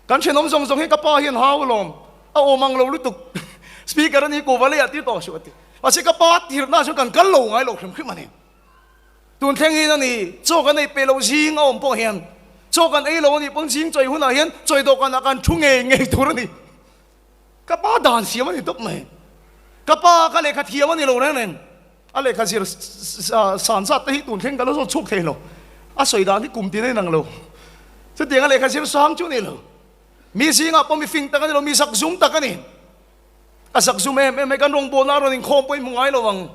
S1: Kan thenawm zawng zawng hi ka pa hian hau alawm, a awm ang lo lutuk. Speaker a ni kuhva leiah tir tawh suh a ti. Mahse ka pa tirna chuan kan kal lo ngai lo hrim hrim a ni. Tun thleng in a ni, chaw kan ei peh loh zing a awm pawh hian chaw kan ei lo a nih pawn zing chawi hunah hian chawi dawhkanah kan thu ngei ngei tur a ni. Ka pa dan siam a ni tawp mai. Ka pa ka lehkha thiam a ni lo reng reng. A lehkha zir san zat te hi tun thleng ka la zawt chhuak thei lo. A sawi dan hi kum tin a inang lo. Chutiang a lehkha zir sang chu a ni lo. Mi zingah pawh mi fing tak a ni lo, mi zak zum tak a ni. A zak zum em em mai, kan rawngbawlna a rawn inkhawm pawh i hmu ngai lo ang.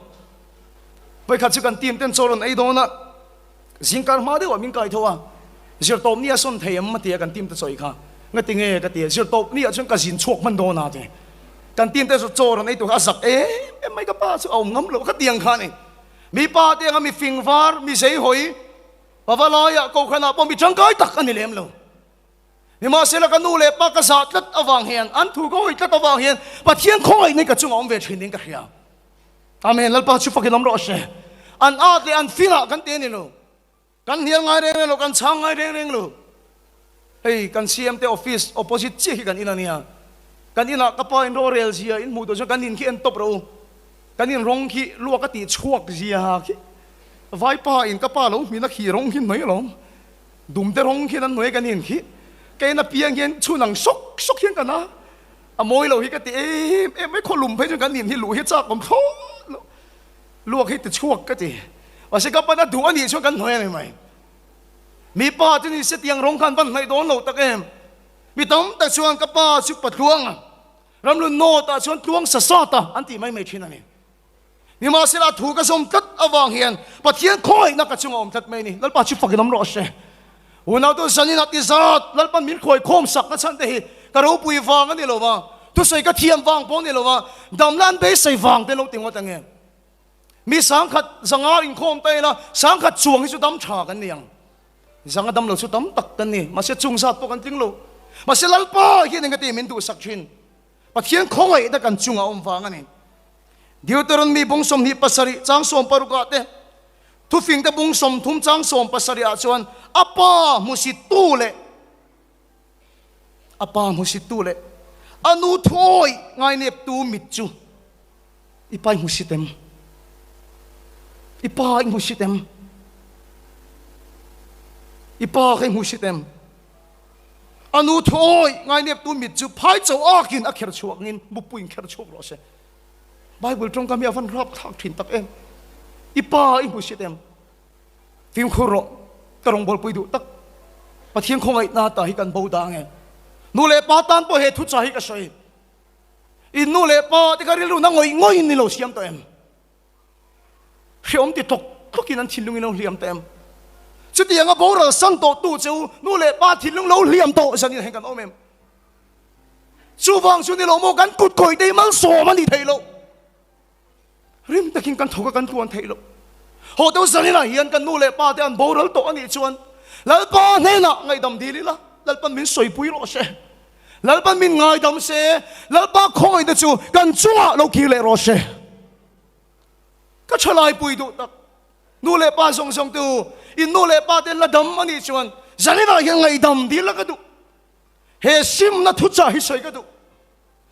S1: Vawikhat chu kan team ten chaw rawn ei dawn a, Zingkar hma deuhah min kai tho a, zirtawp ni a sawn thei em a ti a kan team te chawi kha. Ngati nge ka ti a, zirtawp ni ah chuan ka zin chhuak hman dawn a ti. Kan team te chu chaw rawn ei tur kha a zak em em mai ka pa chu a awm ngam lo khatiang kha a ni. Mi pa te anga mi fing var, mi zei hawi, pava laiah kohhranah pawh mi tangkai tak a ni lem lo. Nimahsela ka nu leh pa ka zah tlat avang hian, an thu ka hawi tlat avang hian Pathian khawngaihna ka chungah awm ve thin ding ka hria. Amen, Lalpa chu fakin awm rawh se. An at leh an finah kan ti a ni lo. Kan hnial ngai reng reng lo, kan chhang ngai reng reng lo. Hei kan CM te office opposite chiah hi kan in a nia. Kan inah ka pa in rorel zia in hmuh tawh chuan kan in khi en tawp rawh u. Kan in rawng khi luak a tih chhuak zia khi vaipa in ka pa lo hmin a khi rawng khi hnuai alawm. Dumte rawng khian an hnuai kan in khi ka en apiang hian chhun ang sawk sawk hian kan a. A mawi lo hi ka ti em em mai, khawlum phei chuan kan in hi luh hi chak awm thlawt lo, luak hi ti chhuak ka ti. Mahse ka pan a duh a nih chuan kan hnuai a ni mai. Mipa chu ni se tiang rawng khan van hnaih dawn lo tak em. Mi tam tak chuan ka pa chu patluang a, ramlun nawt ah chuan tluang sa sat a an tih mai mai thin a ni. Nimahsela thu ka zawm tlat avang hian Pathian khawngaihna ka chunga awm tlat mai a ni. Lalpa chu fakin awm rawh se. Unautu zanin ah ti zat Lalpan min khawi khawm sak na chhan te hi ka ropui vang a ni lo va, thusawi ka thiam vang pawh a ni lo va, damna an beisei vang te lo ti ngawt ange. Mi sangkhat zanga inkhawm ta ila sangkhat chuang hi chu dam tha kan ni ang. Zanga dam lo chu tam tak kan ni. Mahse chung zat pawh kan tling lo. Mahse Lalpa hian engati min duhsak thin? Pathian khawngaihna kan chunga awm vang a ni. Deuteronomy bung 27 chang 16 ah te, Thufingte bung 30 chang 17 ah chuan a pa hmusittu leh a pa hmusittu leh a nu thuawi ngaineptu mit chu i pa i hmusit em? I pa i hmusit em? I pa kha i hmusit em? A nu thuawi ngaineptu mit chu phai cho akin a kher chhuak ngin mupui in kher chhuak rawh se. Bible tawngkam hi a van rapthlak thin tak em. I pa i hmusit em? Fimkhur rawh, ka rawngbawlpui duh tak. Pathian khawngaihna ta hi kan bo dang e. Nu leh pa tan pawh he thucha hi ka sawi. In nu leh pa te kha rilru na ngawih ngawih in ni lo siam tawh em? Hreawm ti tlawk tlawk in an thinlung in lo hliam tawh em? Chutianga boral san tawh tu che u nu leh pa thinlung lo hliam tawh zan in heng kan awm em? Chuvang chu ni lo maw kan kut khawih te hi malsawm a ni thei lo. Rim takin kan thawk a kan tluan thei lo. Haw deuh zaninah hian kan nu leh pa te an boral tawh a nih chuan Lalpa hnenah ngaihdam dil ila, Lalpan min sawipui rawh se. Lalpan min ngaidam se, Lalpa khawngaihna chu kan chungah lo kir leh rawh se. Ka thalaipui duh tak, nu leh pa zawng zawng tu, in nu leh pa te la dam a nih chuan zaninah hian ngaihdam dil la ka duh. He simna thuchah hi sawi ka duh.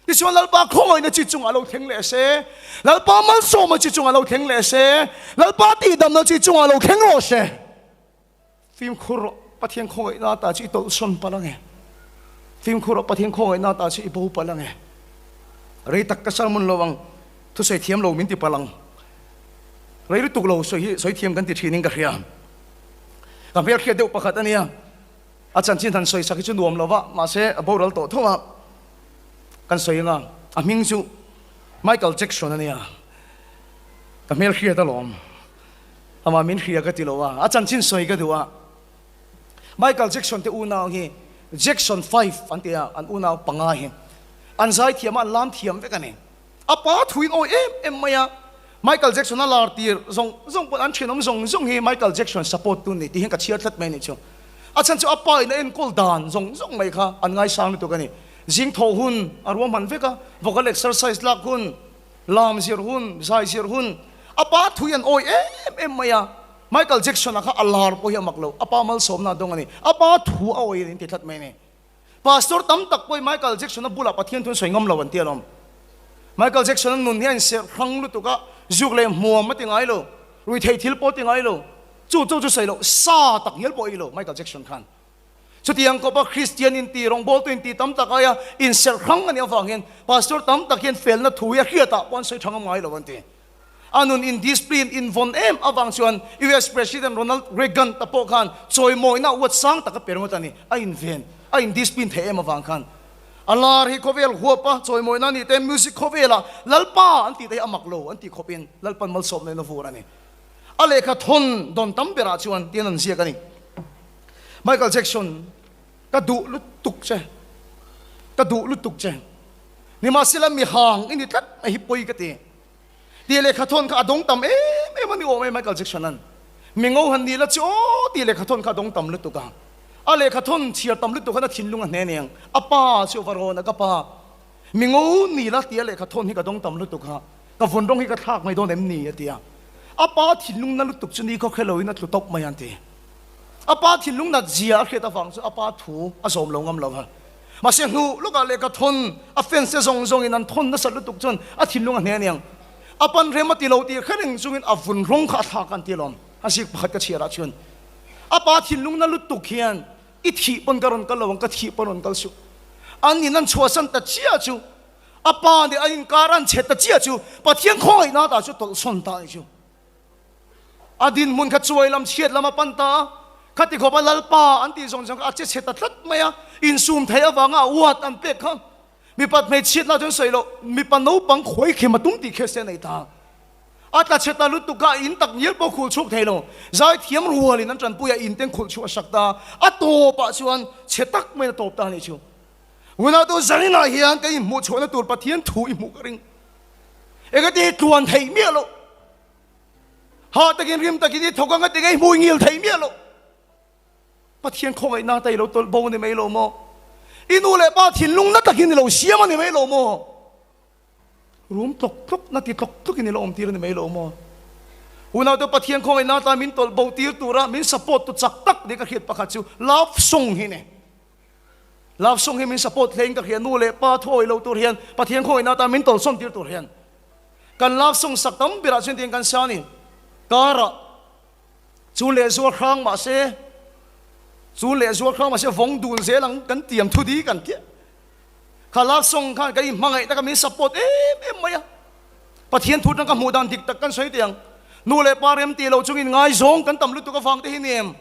S1: Tichuan Lalpa khawngaihna chi chungah lo thleng leh se, Lalpa malsawmna chi chungah lo thleng leh se, Lalpa tihdamna chi chungah lo thleng rawh se. Fimkhur rawh, Pathian khawngaihna ta chu i tawlhsawn palh ange. Fimkhur rawh, Pathian khawngaihna ta chu i bo palh ange. Rei tak ka sermon lo ang, thusawi thiam lo min ti palh ang. Rei lutuk lo sawi hi sawi thiam kan ti thin in ka hria. Ka hmelhriat deuh pakhat a nia. A chanchin han sawi sak hi chu nuam lo va, mahse a boral tawh tho a, kan sawi anga a hming chu Michael Jackson a nia, ka hmel hriat alawm, amah min hria ka ti lo a, a chanchin sawi ka duh a, Michael Jackson te unau hi Jackson 5 an ti a, an unau panga hi an zaithiam a, an lam thiam vek a ni. A pa thuin awi em em mai a, Michael Jackson a lar tir zawng zawng pawn an thenawm zawng zawng hi Michael Jackson support tu ni tih hian ka chhiar tlat mai a nih chu. A chhan chu a pa in a enkawl dan zawng zawng mai kha an ngaisang lutuk a ni. Zing thawh hun a ruahman vek a, vocal exercise lak hun, lam zir hun, zai zir hun, a pa thui an awi em em mai a. Michael Jackson a kha a lar pawh hi a mak lo, a pa malsawmna a dawng a ni. A pa thu a awi a ni an ti tlat mai a ni. Pastor tam tak pawhin Michael Jackson-a bulah Pathian thu an sawi ngam lo an ti alawm. Michael Jackson-a nun hi a inserh hrang lutuk a, zuk leh hmuam a ti ngai lo, ruithei thil pawh a ti ngai lo, chu chu chu sawi lo, sa tak ngial pawh a ei lo Michael Jackson khan. Chutiang kawpa Kristian inti, rawngbawltu inti tam tak aia inserh hrang a nih avang hian Pastor tam tak hian felna thu hi a hriatah pawh an sawi tha ngam ngai lo an ti. A nun in discipline in vawn em avang chuan US President Ronald Reagan ta pawh khan chawimawina uat sang tak a pe ringawt a ni. A inven, a in discipline theih em avang khan a lar hi khawvel huap a chawimawina ni te music khawvelah Lalpa an tih te hi a mak lo an tih khawpin Lalpan malsawmna in a vur a ni. A lehkha thawn dawn tam berah chuan tiin an ziak a ni. Michael Jackson ka duh lutuk che, ka duh lutuk che. Nimahsela mihang i ni tlat mai hi pawi ka ti. Tih lehkha thawn kha a dawng tam em em a ni awm e Michael Jackson an mi ngo han ni la chu aw tih lehkha thawn kha a dawng tam lutuk a, a lehkha thawn chhiar tam lutuk khan a thinlung a hne aniang a pa chu va rawn a ka pa mi ngo ni la tia lehkha thawn hi ka dawng tam lutuk a ka vawn rawng hi ka thlak mai dawn em ni a ti a, a pa thinlung na lutuk chu ni khaw khelo in a tlu tawp mai an ti. A pa thinlung nat zia a hriat avang chu a pa thu a zawm lo ngam lo va. Mahse hnu lawkah lehkha thawn a fans te zawng zawngin an thawn nasat lutuk chuan a thinlung a hne aniang. A pan rem a ti lo tih hre reng chungin a vun rawng kha a thlak an ti alawm. A zik pakhat ka chhiarah chuan a pa thinlung na lutuk hian i thih pawn ka rawn kal lo ang, ka thih pawn rawn kal suh. An in an chhuahsan ta chiah chu a pa nih an inkar an chhe ta chiah chu Pathian khawngaihna ta chu tawlhsawn ta a ni chu. A dinhmun kha chuai lam chhiat lam a pan ta a, khati khawpa Lalpa an tih zawng zawng kha a che chhe ta tlat mai a, insum theih avanga a uat an pek kha mipat hmeichhiat lah chuan sawi loh, mipa naupang khawi khem a tum tih kher se a nei ta. A tla chhe ta lutuk a, in tak ngial pawh khul chhuk thei lo, zaithiam rualin an tanpui a, in ten khulh chhuah a sak ta, a tawpah chuan chhe tak maiin a tawp ta a nih chu. Hunah tu zaninah hian ka inhmuh chhuahna tur Pathian thu i hmuh ka ring. Engati tluan theih miah loh. Hah takin rim takin i thawk anga tinge i hmui ngil theih miah loh. Pathian khawngaihna ta i lo tawlh bo a ni mai lo maw? I nu leh pa thinlung na takin i lo siam a ni mai lo maw? Rum tlawk tlawk na ti tlawk tlawk in i la awm tir a ni mai lo maw? Unaute Pathian khawngaihna atan min tawlh bo tir tura min support tu chak tak nia ka hriat pakhat chu love song hi ni. Love song hi min support hle in ka hria nu leh pa thuawi lo tur hian Pathian khawngaihna atan min tawlhsawn tir tur hian kan love song sak tam berah chuan tiang kan sa ni. Karah chu leh zual hrang mahse chu leh zual hrang mahse vawng dun zel ang kan tiam thu di kan tia. Kha love song khan kan inhmangaih taka min support em em mai a. Pathian thu atang ka hmuh dan dik tak kan sawi teh ang. Nu leh pa rem tih lo chungin ngaizawng kan tam lutuk avang te hi ni em?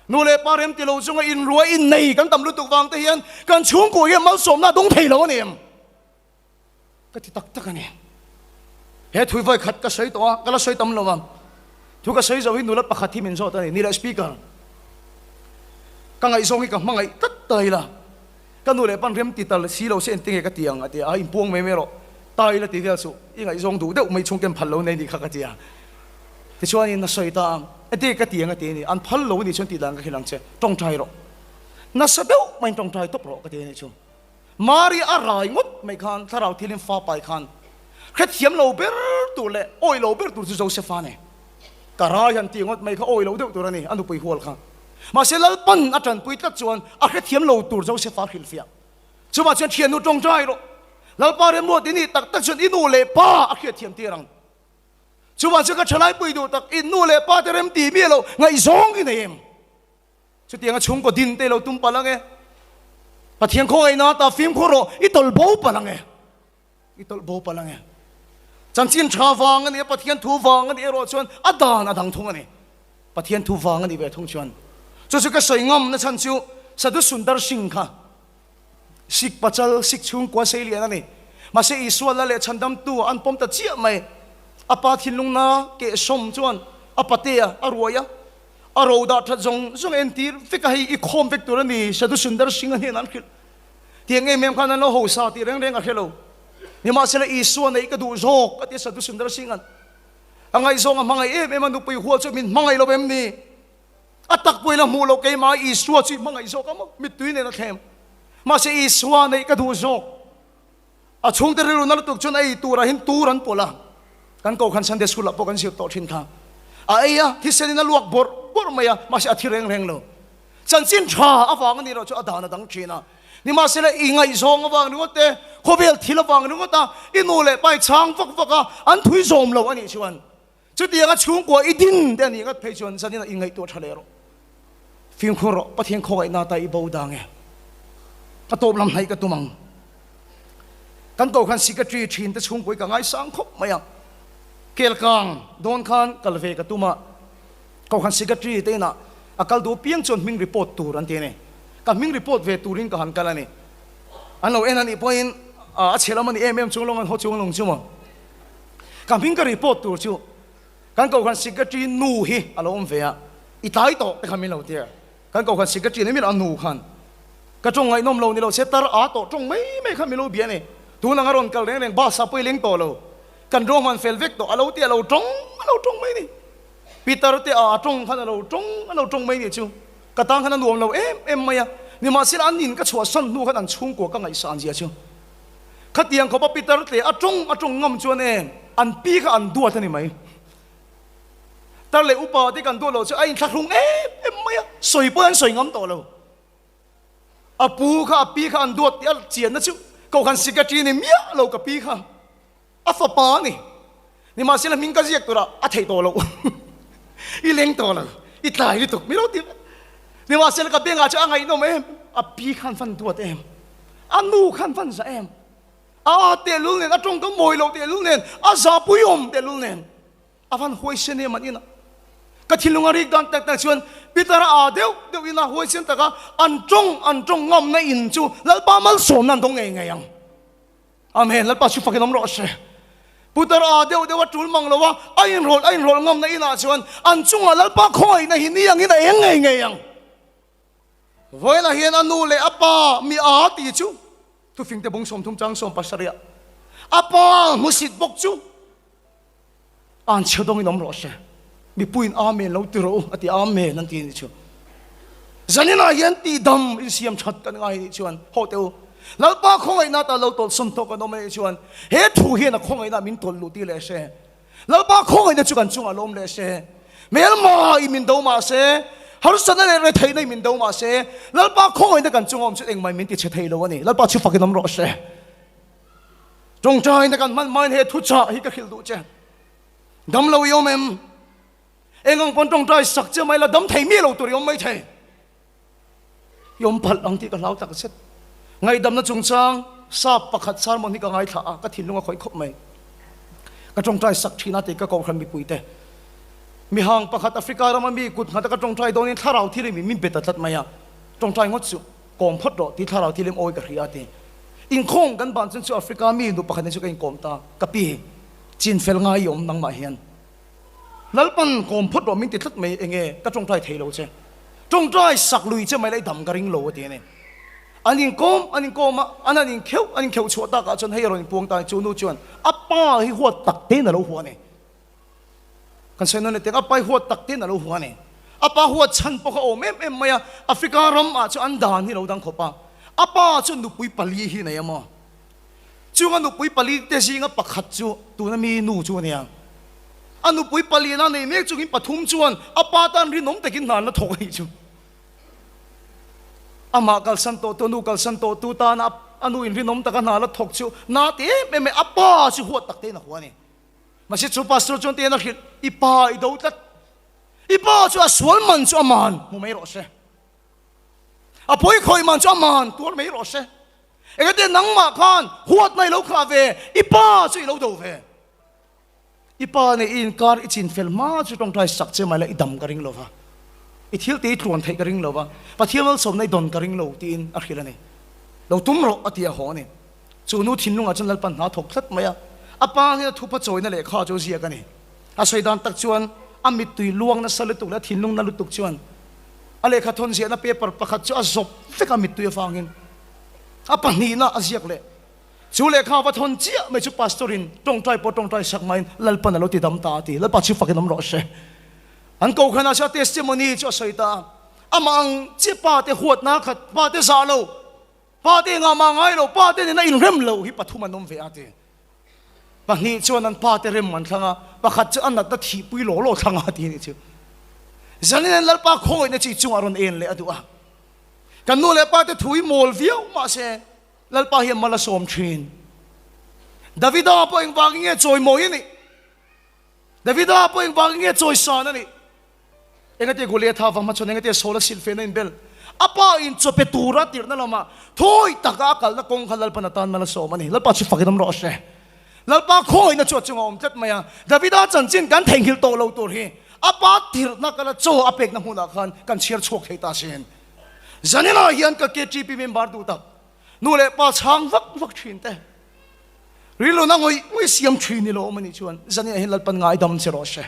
S1: Nu leh pa rem ti lo chunga inrua innei kan tam lutuk vang te hian kan chhungkua hian malsawmna a dawng thei lo a ni em? Ka ti tak tak a ni. He thui vawi khat ka sawi tawh a, ka la sawi tam lo ang. Thu ka sawi zo hi nula pakhat hi min zawt a ni, ni leh speaker. Ka ngaihzawng hi ka hmangaih tlat ta ila, ka nu leh pan rem ti tal si lo se engtinge ka ti ang a ti a, a inpuang mai mai rawh, ta ila ti vel suh, i ngaihzawng duh deuh mai chhung ten phal lo nei nih kha ka ti a. Tichuanin a sawi ta a, engtinge ka ti ang a ti a ni, an phal lo a nih chuan tih dan ka hrilh ang che, tawngtai rawh. Nasa deuh maiin tawngtai tawp rawh ka ti a nih chu. Mari a rai ngawt mai khan thlarau thilin fa pai khan hrethiam lo ber tur leh awi lo ber tur chu Josefa a ni. Ka rai han tih ngawt mai kha awi lo deuh tur a ni, a nupui hual kha. Mahse Lalpan a tanpui tlat chuan a hrethiam lo tur Josefa hrilhfiah. Chuvah chuan thiannu tawngtai rawh. Lalpa remruat i nih tak tak chuan i nu leh pa a hriatthiam tir ang. Chuvah chuan ka thalaipui duh tak i nu leh pa te remti miah lo ngaihzawng i nei em? Chutianga chhungkaw din te lo tum palh ang e. Pathian khawngaihna ata fimkhur rawh, i tawlh bo palh ang e. I tawlh bo palh ang e. Chanchin tha vang a nih a, Pathian thu vang a nih erawh chuan a dan a dang thung a ni. Pathian thu vang a nih ve thung chuan. Chu chu ka sawi ngam na chhan chu Sadhu Sundar Singh kha Sikh pachal, Sikh chhungkua sei lian a ni. Mahse Isua la leh chhandamtu an pawm ta chiah mai. A pa thinlungna kehsawm chuan a patea a ruai a. A ro dah that zawng zawng entir vek a, hei i khawm vek tur a ni, Sadhu Sundar Singh a hnenah an hrilh. Tiang em em khan an lo hausa tih reng reng a hre lo. Nimahsela Isua neih ka duh zawk a ti Sadhu Sundar Singh an. A ngaihzawng a hmangaih em em a, nupui hual chu min hmangaih lo em ni? A tak pawhin a hmuh loh keimah Isua chu i hmangaih zawk a maw? Mittui nen a thlem. Mahse Isua neih ka duh zawk. A chhungte rilru na lutuk chuan ei turah hin tur an pawlh a, kan Kohhran Sunday School ah pawh kan zir tawh thin kha. A ei a, thisen in a luak bawrh bawrh mai a, mahse a thi reng reng lo. Chanchin tha avang a nih erawh chu a dan a dang thin a. Nimahsela i ngaihzawng avang ringawt te, khawvel thil avang ringawt a, i nu leh pa i chhang vak vak a, an thui zawm lo a nih chuan Chutianga chhungkua i din te a nih ngat phei chuan zanin ah i ngaihtuah tha leh rawh. Fimkhur rawh, Pathian khawngaihna ata i bo dang e. Ka tawp lam hnaih ka tum ang. Kan Kohhran Secretary thin te chhungkua hi ka ngaisang khawp mai a. Kelkang dawn khan kal ve ka tum a, Kohhran Secretary te inah a kal duh piang chuan hming report tur an ti a ni. Ka hming report ve turin ka han kal a ni. An lo en a nih pawhin a chhe lam a ni em em chung lawng an haw chung lawng chu maw. Ka hming ka report tur chu kan Kohhran Secretary nu hi a lo awm ve a, i tlai tawh te kha min lo ti a, kan Kohhran Secretary ni milah a nu khan ka tawng ngaihnawm lo ni lo se tar a tawh tawng mai mai kha min lo bia a ni, tun anga rawn kal reng reng bus ah pawh i leng tawh lo, kan ruahman fel vek tawh a lo ti a lo tawng a lo tawng mai ni, Peter te a tawng khan a lo tawng a lo tawng mai ni chu ka tan khan a nuam lo em em mai a, nimahsela an in ka chhuahsan hnu khan an chhungkua ka ngaihsan zia chu. Khatiang khawpa Peter tle a tawng a tawng ngam chuan e an pi kha an duat a ni mai. Tar leh upa te kan duat loh chu a inthlahrung em em mai a, sawi pawh an sawi ngam tawh lo. A pu kha a pi kha an duat tih a chianna chu Kohhran Secretary ni miah lo ka pi kha a fapa a ni. Nimahsela hming ka ziak turah a theih tawh loh. I leng tawh lo, i tlai lutuk mi lo ti vek. Nimahsela ka bengah chuan a ngaihnawm em, a pi khan van duat em, a nu khan van za em, a a tehlul nen, a tawngkam mawi loh tehlul nen, a zahpuiawm tehlul nen, a van huaisen em an inah. Ka thinlung a rik dan tak tak chuan Peter a aa deuh deuh ina huaisen taka an tawng an tawng ngamna in chu Lalpa malsawmna an dawng ngei ngei ang. Amen, Lalpa chu fakin awm rawh se. Putar a deuh deuh a tul mang lo a, a inrawlh a inrawlh ngamna inah chuan an chungah Lalpa khawngaihna hi ni angin a eng ngei ngei ang. Vawiinah hian a nu leh a pa mi a ti chu thufingte bung 30 chang 70 a pa hmusit bawk chu An chhe dawngin awm rawh se. Mipuiin Amen lo ti rawh u a ti Amen an ti anih chu. Zaninah hian tihdam insiam that kan ngai anih chuan haw teh u. Lalpa khawngaihna atan lo tawlhsawn tawh kan awm a nih chuan he thu hian a khawngaihna min tawlh luh tir leh se. Lalpa khawngaihna chu kan chungah lawm leh se. Hmelma i min do mah se, harsatna leh retheihna i min do mah se, Lalpa khawngaihna kan chunga awm chu engmah min ti chhe thei lo a ni. Lalpa chu fakin awm rawh se. Tawngtaina kan hman hmain he thuchah hi ka hrilh duh che. Dam lo i awm em? Eng ang pawn tawngtai sak che mai la dam thei mi lo tur i awm mai thei. I awm phalh ang tih ka hlau tak zet. Ngaihdamna chungchang sap pakhat sermon hi ka ngaithla a, ka thinlung a khawih khawp mai. Ka tawngtai sak thin a tih ka kohhran mipuite. Mihang pakhat Africa rama mi kut nghat a ka tawngtai dawnin thlarau thilim in min bet ta tlat mai a, tawngtai ngawt chu kawm phawt rawh tih thlarau thilim awi ka hria a ti. Inkhawm kan ban chuan chu Africa mi nu pakhat in chu ka inkawm ta, ka pi chin fel ngai i awm nangmah hian. Lalpan kawm phawt rawh min ti tlat mai enge ka tawngtai thei lo che. Tawngtai sak lui che mai la i dam ka ring lo a ti a ni. An inkawm an inkawm a, an han inkheuh an inkheuh chhuah takah chuan hei a rawn inpuang ta a ni. Chu nu chuan a pa hi huat tak tein a lo hua a ni. Kan sawi nawn leh teh a pa hi huat tak tein a lo hua a ni. A pa huat chhan pawh kha a awm em em mai a, Africa ram ah chuan an dan hi a lo dang khawp a. A pa chuan nupui pali hi a nei a maw? Chung a nupui pali te zinga pakhat chu tuna mi nu chu a nia. A nupui palian a nei mek chungin pathum chuan a pa tan rinawm takin hna an la thawk a nih chu. Amah kalsan tawh tu, a nu kalsan tawh tu tana a nu in rinawm taka hna la thawk chu na ti em em mai, a pa chu huat tak tein a hua a ni. Mahse chu pastor chuan tiin a hrilh, I pa i do tlat, i pa chu a sual man chu a man hmu mai rawh se. A pawi khawih man chu a man tuar mai rawh se. Engati nangmah khan huatna i lo khah ve, i pa chu i lo do ve. I pa nen i inkar i chin fel hma chu tawngtai sak che mai la i dam ka ring lo va, i thil te i tluan theih ka ring lo va, Pathian malsawmna i dawn ka ring lo tiin a hrilh a ni. Lo tum rawh a ti a haw a ni. Chu nu thinlungah chuan Lalpan hna thawk tlat mai a, a pa hian a thupa chawina lehkha chu ziak a ni. A sawi dan tak chuan a mittui luang nasa lutuk leh a thinlung na lutuk chuan a lehkha thawn ziahna paper pakhat chu a zawp vek a mittui avangin a pahnihna a ziak leh. Chu lehkha va thawn chiah mai chu pastor in tawngtai pawh tawngtai sak maiin Lalpan a lo ti dam ta a ti. Lalpa chu fakin awm rawh se. An kohhranah chuan a testimony chu a sawi ta a, amah ang chiah pa te huatna khat, pa te zah lo, pa te engah mah ngai lo, pa te nena inrem lo hi pathum an awm ve a ti. Pahnih chuan an pa te rem an thlang a, pakhat chu a natna thihpui law law thlang a ti a nih chu. Zanin an Lalpa khawngaihna chi chungah rawn en leh a duh a. Kan nu leh pa te thu hi mawl viau mahse Lalpa hian mal a sawm thin. Davida pawh engvangin nge chawimawi a nih? Davida pawh engvangin nge chawisan a nih? Engati Goliatha vang hmachhawn engati Saula silhfehna inbel? A pa in chaw pe tura tirhna lamah thawi taka a kalna kawng kha Lalpan atan mal a sawm a ni. Lalpa chu fakin awm rawh se. Lalpa khawngawihna chu a chungah awm tlat mai a. Davida chanchin kan theihnghilh tawh lo tur hi a pa tirhna kala chaw a pekna hmunah khan kan chhiar chhuak thei ta sin. Zaninah hian ka KTP member duh tak nu leh pa chhang vak vak thin te rilruna ngawih ngawih siam thin ni lo awm a nih chuan zaninah hian Lalpan ngaidam che rawh se.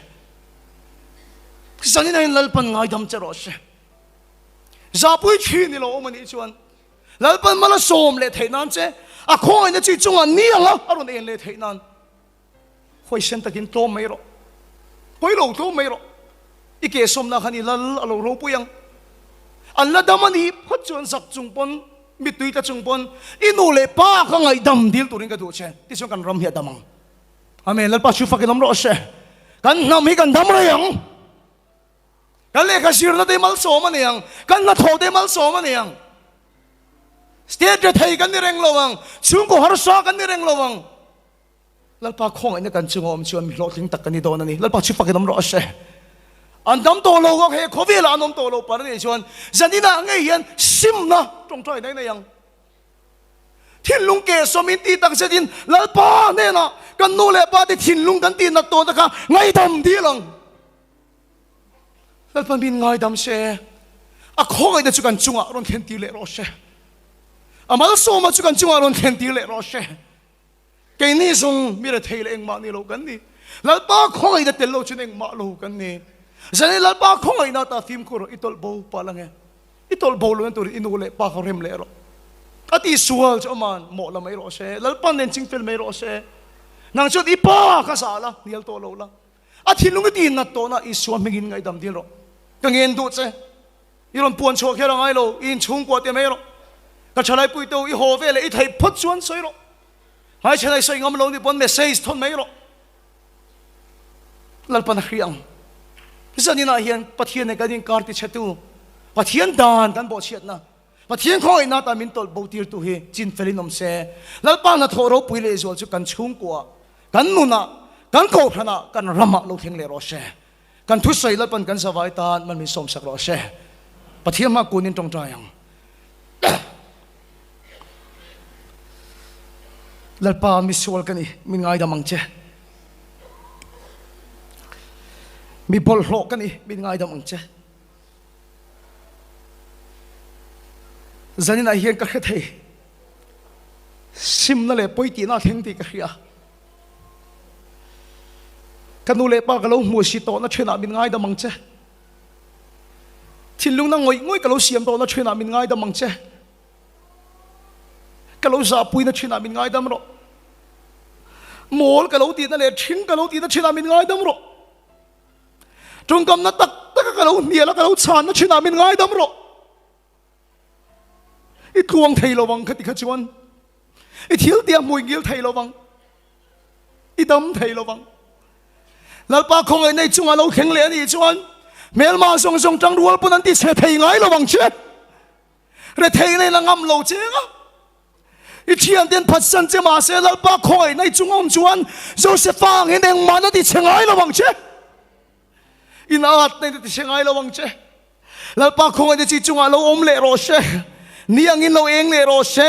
S1: Zaninah hian Lalpan ngaidam che rawh se. Zahpui thin ni lo awm a nih chuan Lalpan mal a sawm leh theih nan che a khawngaihna chi chungah ni anga a rawn en leh theih nan Huaisen takin tlawm mai rawh. Pawi lo tlawm mai rawh. I ke sawmna khan i lal a lo ropui ang. An la dam a nih phawt chuan zak chung pawn, mittui tla chung pawn i nu leh pa kha ngaihdam dil turin ka duh che. Tichuan kan ram hi a dam ang. Amen. Lalpa chu fakin awm rawh se. Kan hnam hi kan dam rei ang. Kan lehkha zirna te malsawm a ni ang. Kan hnathawh te malsawm a ni ang. State rethei kan ni reng lo ang. Chhungkaw harsa kan ni reng lo ang. Lalpa khawngaihna kan chunga awm chuan mi hlawhtling tak kan ni dawn a ni. Lalpa chu fakin awm rawh se. An dam tawh lo ang, he khawvelah an awm tawh lo par a nih chuan zaninah ngei hian simna tawngtai na i nei ang. Thinlung kehsawmin tih tak zetin Lalpa hnenah kan nu leh pa te thinlung kan tihnat tawh te kha ngaidam dil ang. Lalpa min ngaidam se, a khawngaihna chu kan chungah rawn thlen tir leh rawh se. A malsawma chu kan chungah rawn thlen tir leh rawh se. Keini zawng mi rethei leh engmah ni lo kan ni. Lalpa khawngaihna tel lo chuan engmah lo kan ni. Zane Lalpa khawngaihna ta fimkhur rawh, i tawlh bo palh ange. I tawlh bo lohna turin i nu leh pa kha rem leh rawh. A tihsual chu aman mawh la mai rawh se, Lalpa nen chingfel mai rawh se. Nang chuan i pa kha zah la, hnial tawh lo la. A thinlung i tihnat tawhna Isua hmingin ngaihdam dil rawh. Ka ngen duh che. I rawn puan chhuah kher a ngai lo, i inchhungkua te mai rawh. Ka thalai pui teu i haw vel e i theih phawt chuan sawi rawh. Hmaichhan a i sawi ngam lo ni pawn message thawn mai rawh. Lalpan a hria ang. Zaninah hian Pathian nen kan inkar tichhetu, Pathian dan kan bawhchhiatna, Pathian khawngaihna atan min tawlh bo tirtu hi chin felin awm se. Lalpa hnathawh ropui lehzual chu kan chhungkuaah, kan nunah, kan kohhranah, kan ramah lo thleng leh rawh se. Kan thusawi Lalpan kan zavai tan man min sawmsak rawh se. Pathian hma kunin tawngtai ang. Lalpa misual ka ni, min ngaidam ang che. Mi bawlhhlawh ka ni, min ngaidam ang che. Zaninah hian ka hre thei. Simna leh pawi tihna a thleng tih ka hria. Ka nu leh pa ka lo hmu si tawhna thenah min ngaidam ang che. Thinlungna ngawih ngawih ka lo siam tawhna thenah min ngaidam ang che. Ka lo zahpuina thinah min ngaidam rawh. Mawl ka lo tihna leh thing ka lo tihna thinah min ngaidam rawh. Tawngkamna tak taka ka lo hnial a, ka lo chhanna thinah min ngaidam rawh. I tluang thei lo vang khati kha chuan i thil tia hmui ngil thei lo vang, i dam thei lo vang. Lalpa khawngaih nei chunga lo thleng leh a nih chuan hmelma zawng zawng tangrual pawn an ti chhe thei ngai lo vang che. Rethei nei la ngam lo cheng a, i thiante an phatsan che mahse Lalpa khawngaih nei chung awm chuan Josefa ang hian engmah na ti chhe ngai lo ang che. In at nei na ti chhe ngai lo ang che. Lalpa khawngaih na chi chungah lo awm leh rawh se. Ni angin lo eng leh rawh se.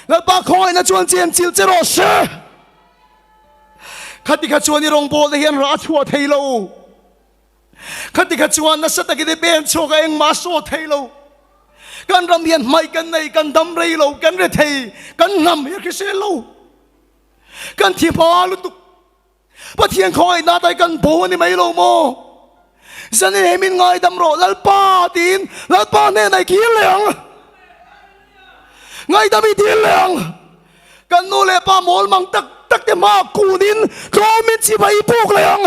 S1: Lalpa khawngaih na chuan chen chilh che rawh se. Khati kha chuan i rawngbawl te hian rah a chhuah thei lo. Khati kha chuan nasa takin i pen chhuak a, engmah a saw thei lo. Kan ram hian hmaih kan nei, kan dam rei lo, kan re thei, kan hnam hi a hrisel lo. Kan thi hma lutuk. Pathian khawngaihna tai kan bo a ni mai lo maw? Zanin he min ngaidam rawh Lalpa tiin Lalpa hnenah i kir leh ang. Ngaidam i dil leh ang. Kan nu leh pa mawl mang tak tak te hmaah kunin tlawmin chibai i puk leh ang.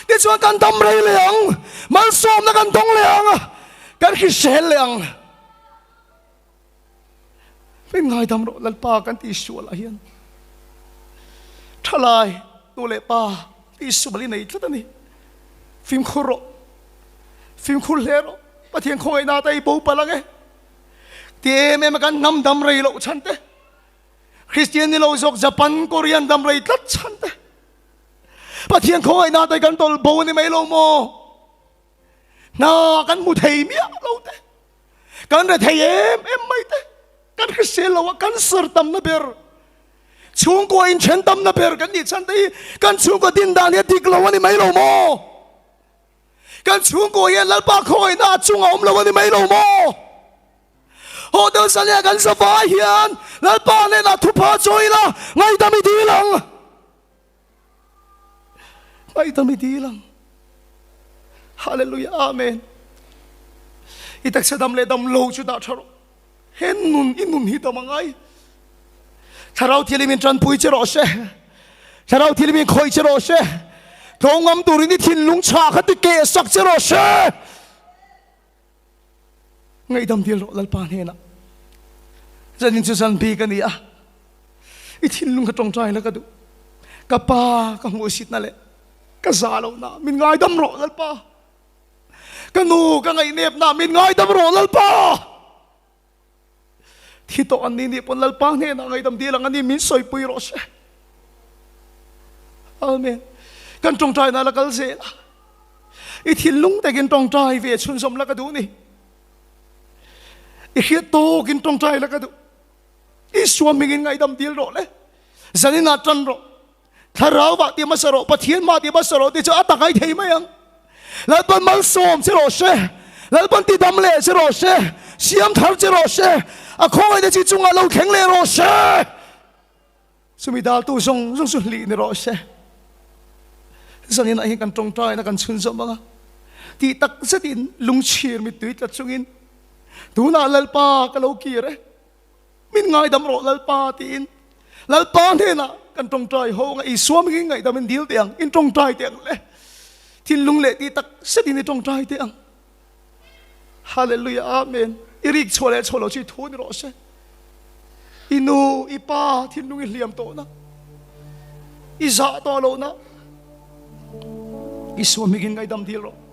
S1: Tichuan kan dam rei leh ang, malsawmna kan dawng leh ang, kan hrisel leh ang. Min ngaidam rawh Lalpa kan tih sualah hian thalai nu leh pa tih sual i nei tlat a ni. Fimkhur rawh, fimkhur hle rawh, Pathian khawngaihna te i bo palh ang e. Ti em em a kan hnam dam rei loh chhan te, Kristian ni lo zawk Japan, Korean dam rei tlat chhan te, Pathian khawngaihna te kan tawlh bo a ni mai lo maw? Hna kan hmu thei miah lo te, kan re thei em em mai te, kan hrisel lo a, cancer tamna ber, chhungkua inthen tamna ber kan nih chhan te hi kan chhungkua din dan hi a dik lo a ni mai lo maw? Kan chhungkua hian Lalpa khawngaihna a chunga awm lo a ni mai lo maw? Hotel Sania kan zavai hian Lalpa hnenah thupha chawi ila, ngaihdam i dil ang. Ngaihdam i dil ang. Hallelujah, Amen. I taksa dam leh dam lo chu dah tha rawh. He nun i nun hi dam angai. Thlarau thilim in tanpui che rawh se. Thlarau thilim in khawih che rawh se. Tlawngam turin i thinlung chhah kha ti keh sak che rawh se. Ngaihdam dil rawh Lalpa hnenah. Zanin chu zan bik a ni a. I thinlung kha tawngtai la ka duh. Ka pa ka hmuhsitna leh ka za lohna min ngaidam rawh Lalpa. Ka nu ka ngaihnepna min ngaidam rawh Lalpa. Thi tawh an ni nih pawn Lalpa hnenah ngaidam dil ang a ni min sawipui rawh se. Amen. Kan tawngtaina la kal zel a. I thinlung takin tawngtai ve chhunzawm la ka duh ni. I hriat tawkin tawngtai la ka duh. Isua hmingin ngaidam dil rawh le. Zaninah tan rawh. Thlarau mah ti hmasa rawh, Pathian mah ti hmasa rawh tih chu a tak ai thei mai ang. Lalpan malsawm che rawh se, Lalpan tidam leh che rawh se, siam thar che rawh se, a khawngaihna chi chungah lo thleng leh rawh se. Chumi daltu zawng zawng chu hlih ni rawh se. Zaninah hian kan tawngtaina kan chhunzawm ang a, tih tak zetin lungchhir mittui tla chungin tunah Lalpa ka lo kir e. Min ngaidam rawh Lalpa tiin Lalpa hnenah kan tawngtai ho anga Isua mingin ngaihdam in dil teh ang, in tawngtai teh ang le. Thinlung leh tih tak setin i tawngtai teh ang. Hallelujah Amen. I rik chhuah leh chhuah lo chu i thu ni rawh se. I nu, i pa thinlung i hliam tawhna, i zah tawh lohna, Isua hmingin ngaihdam dil rawh.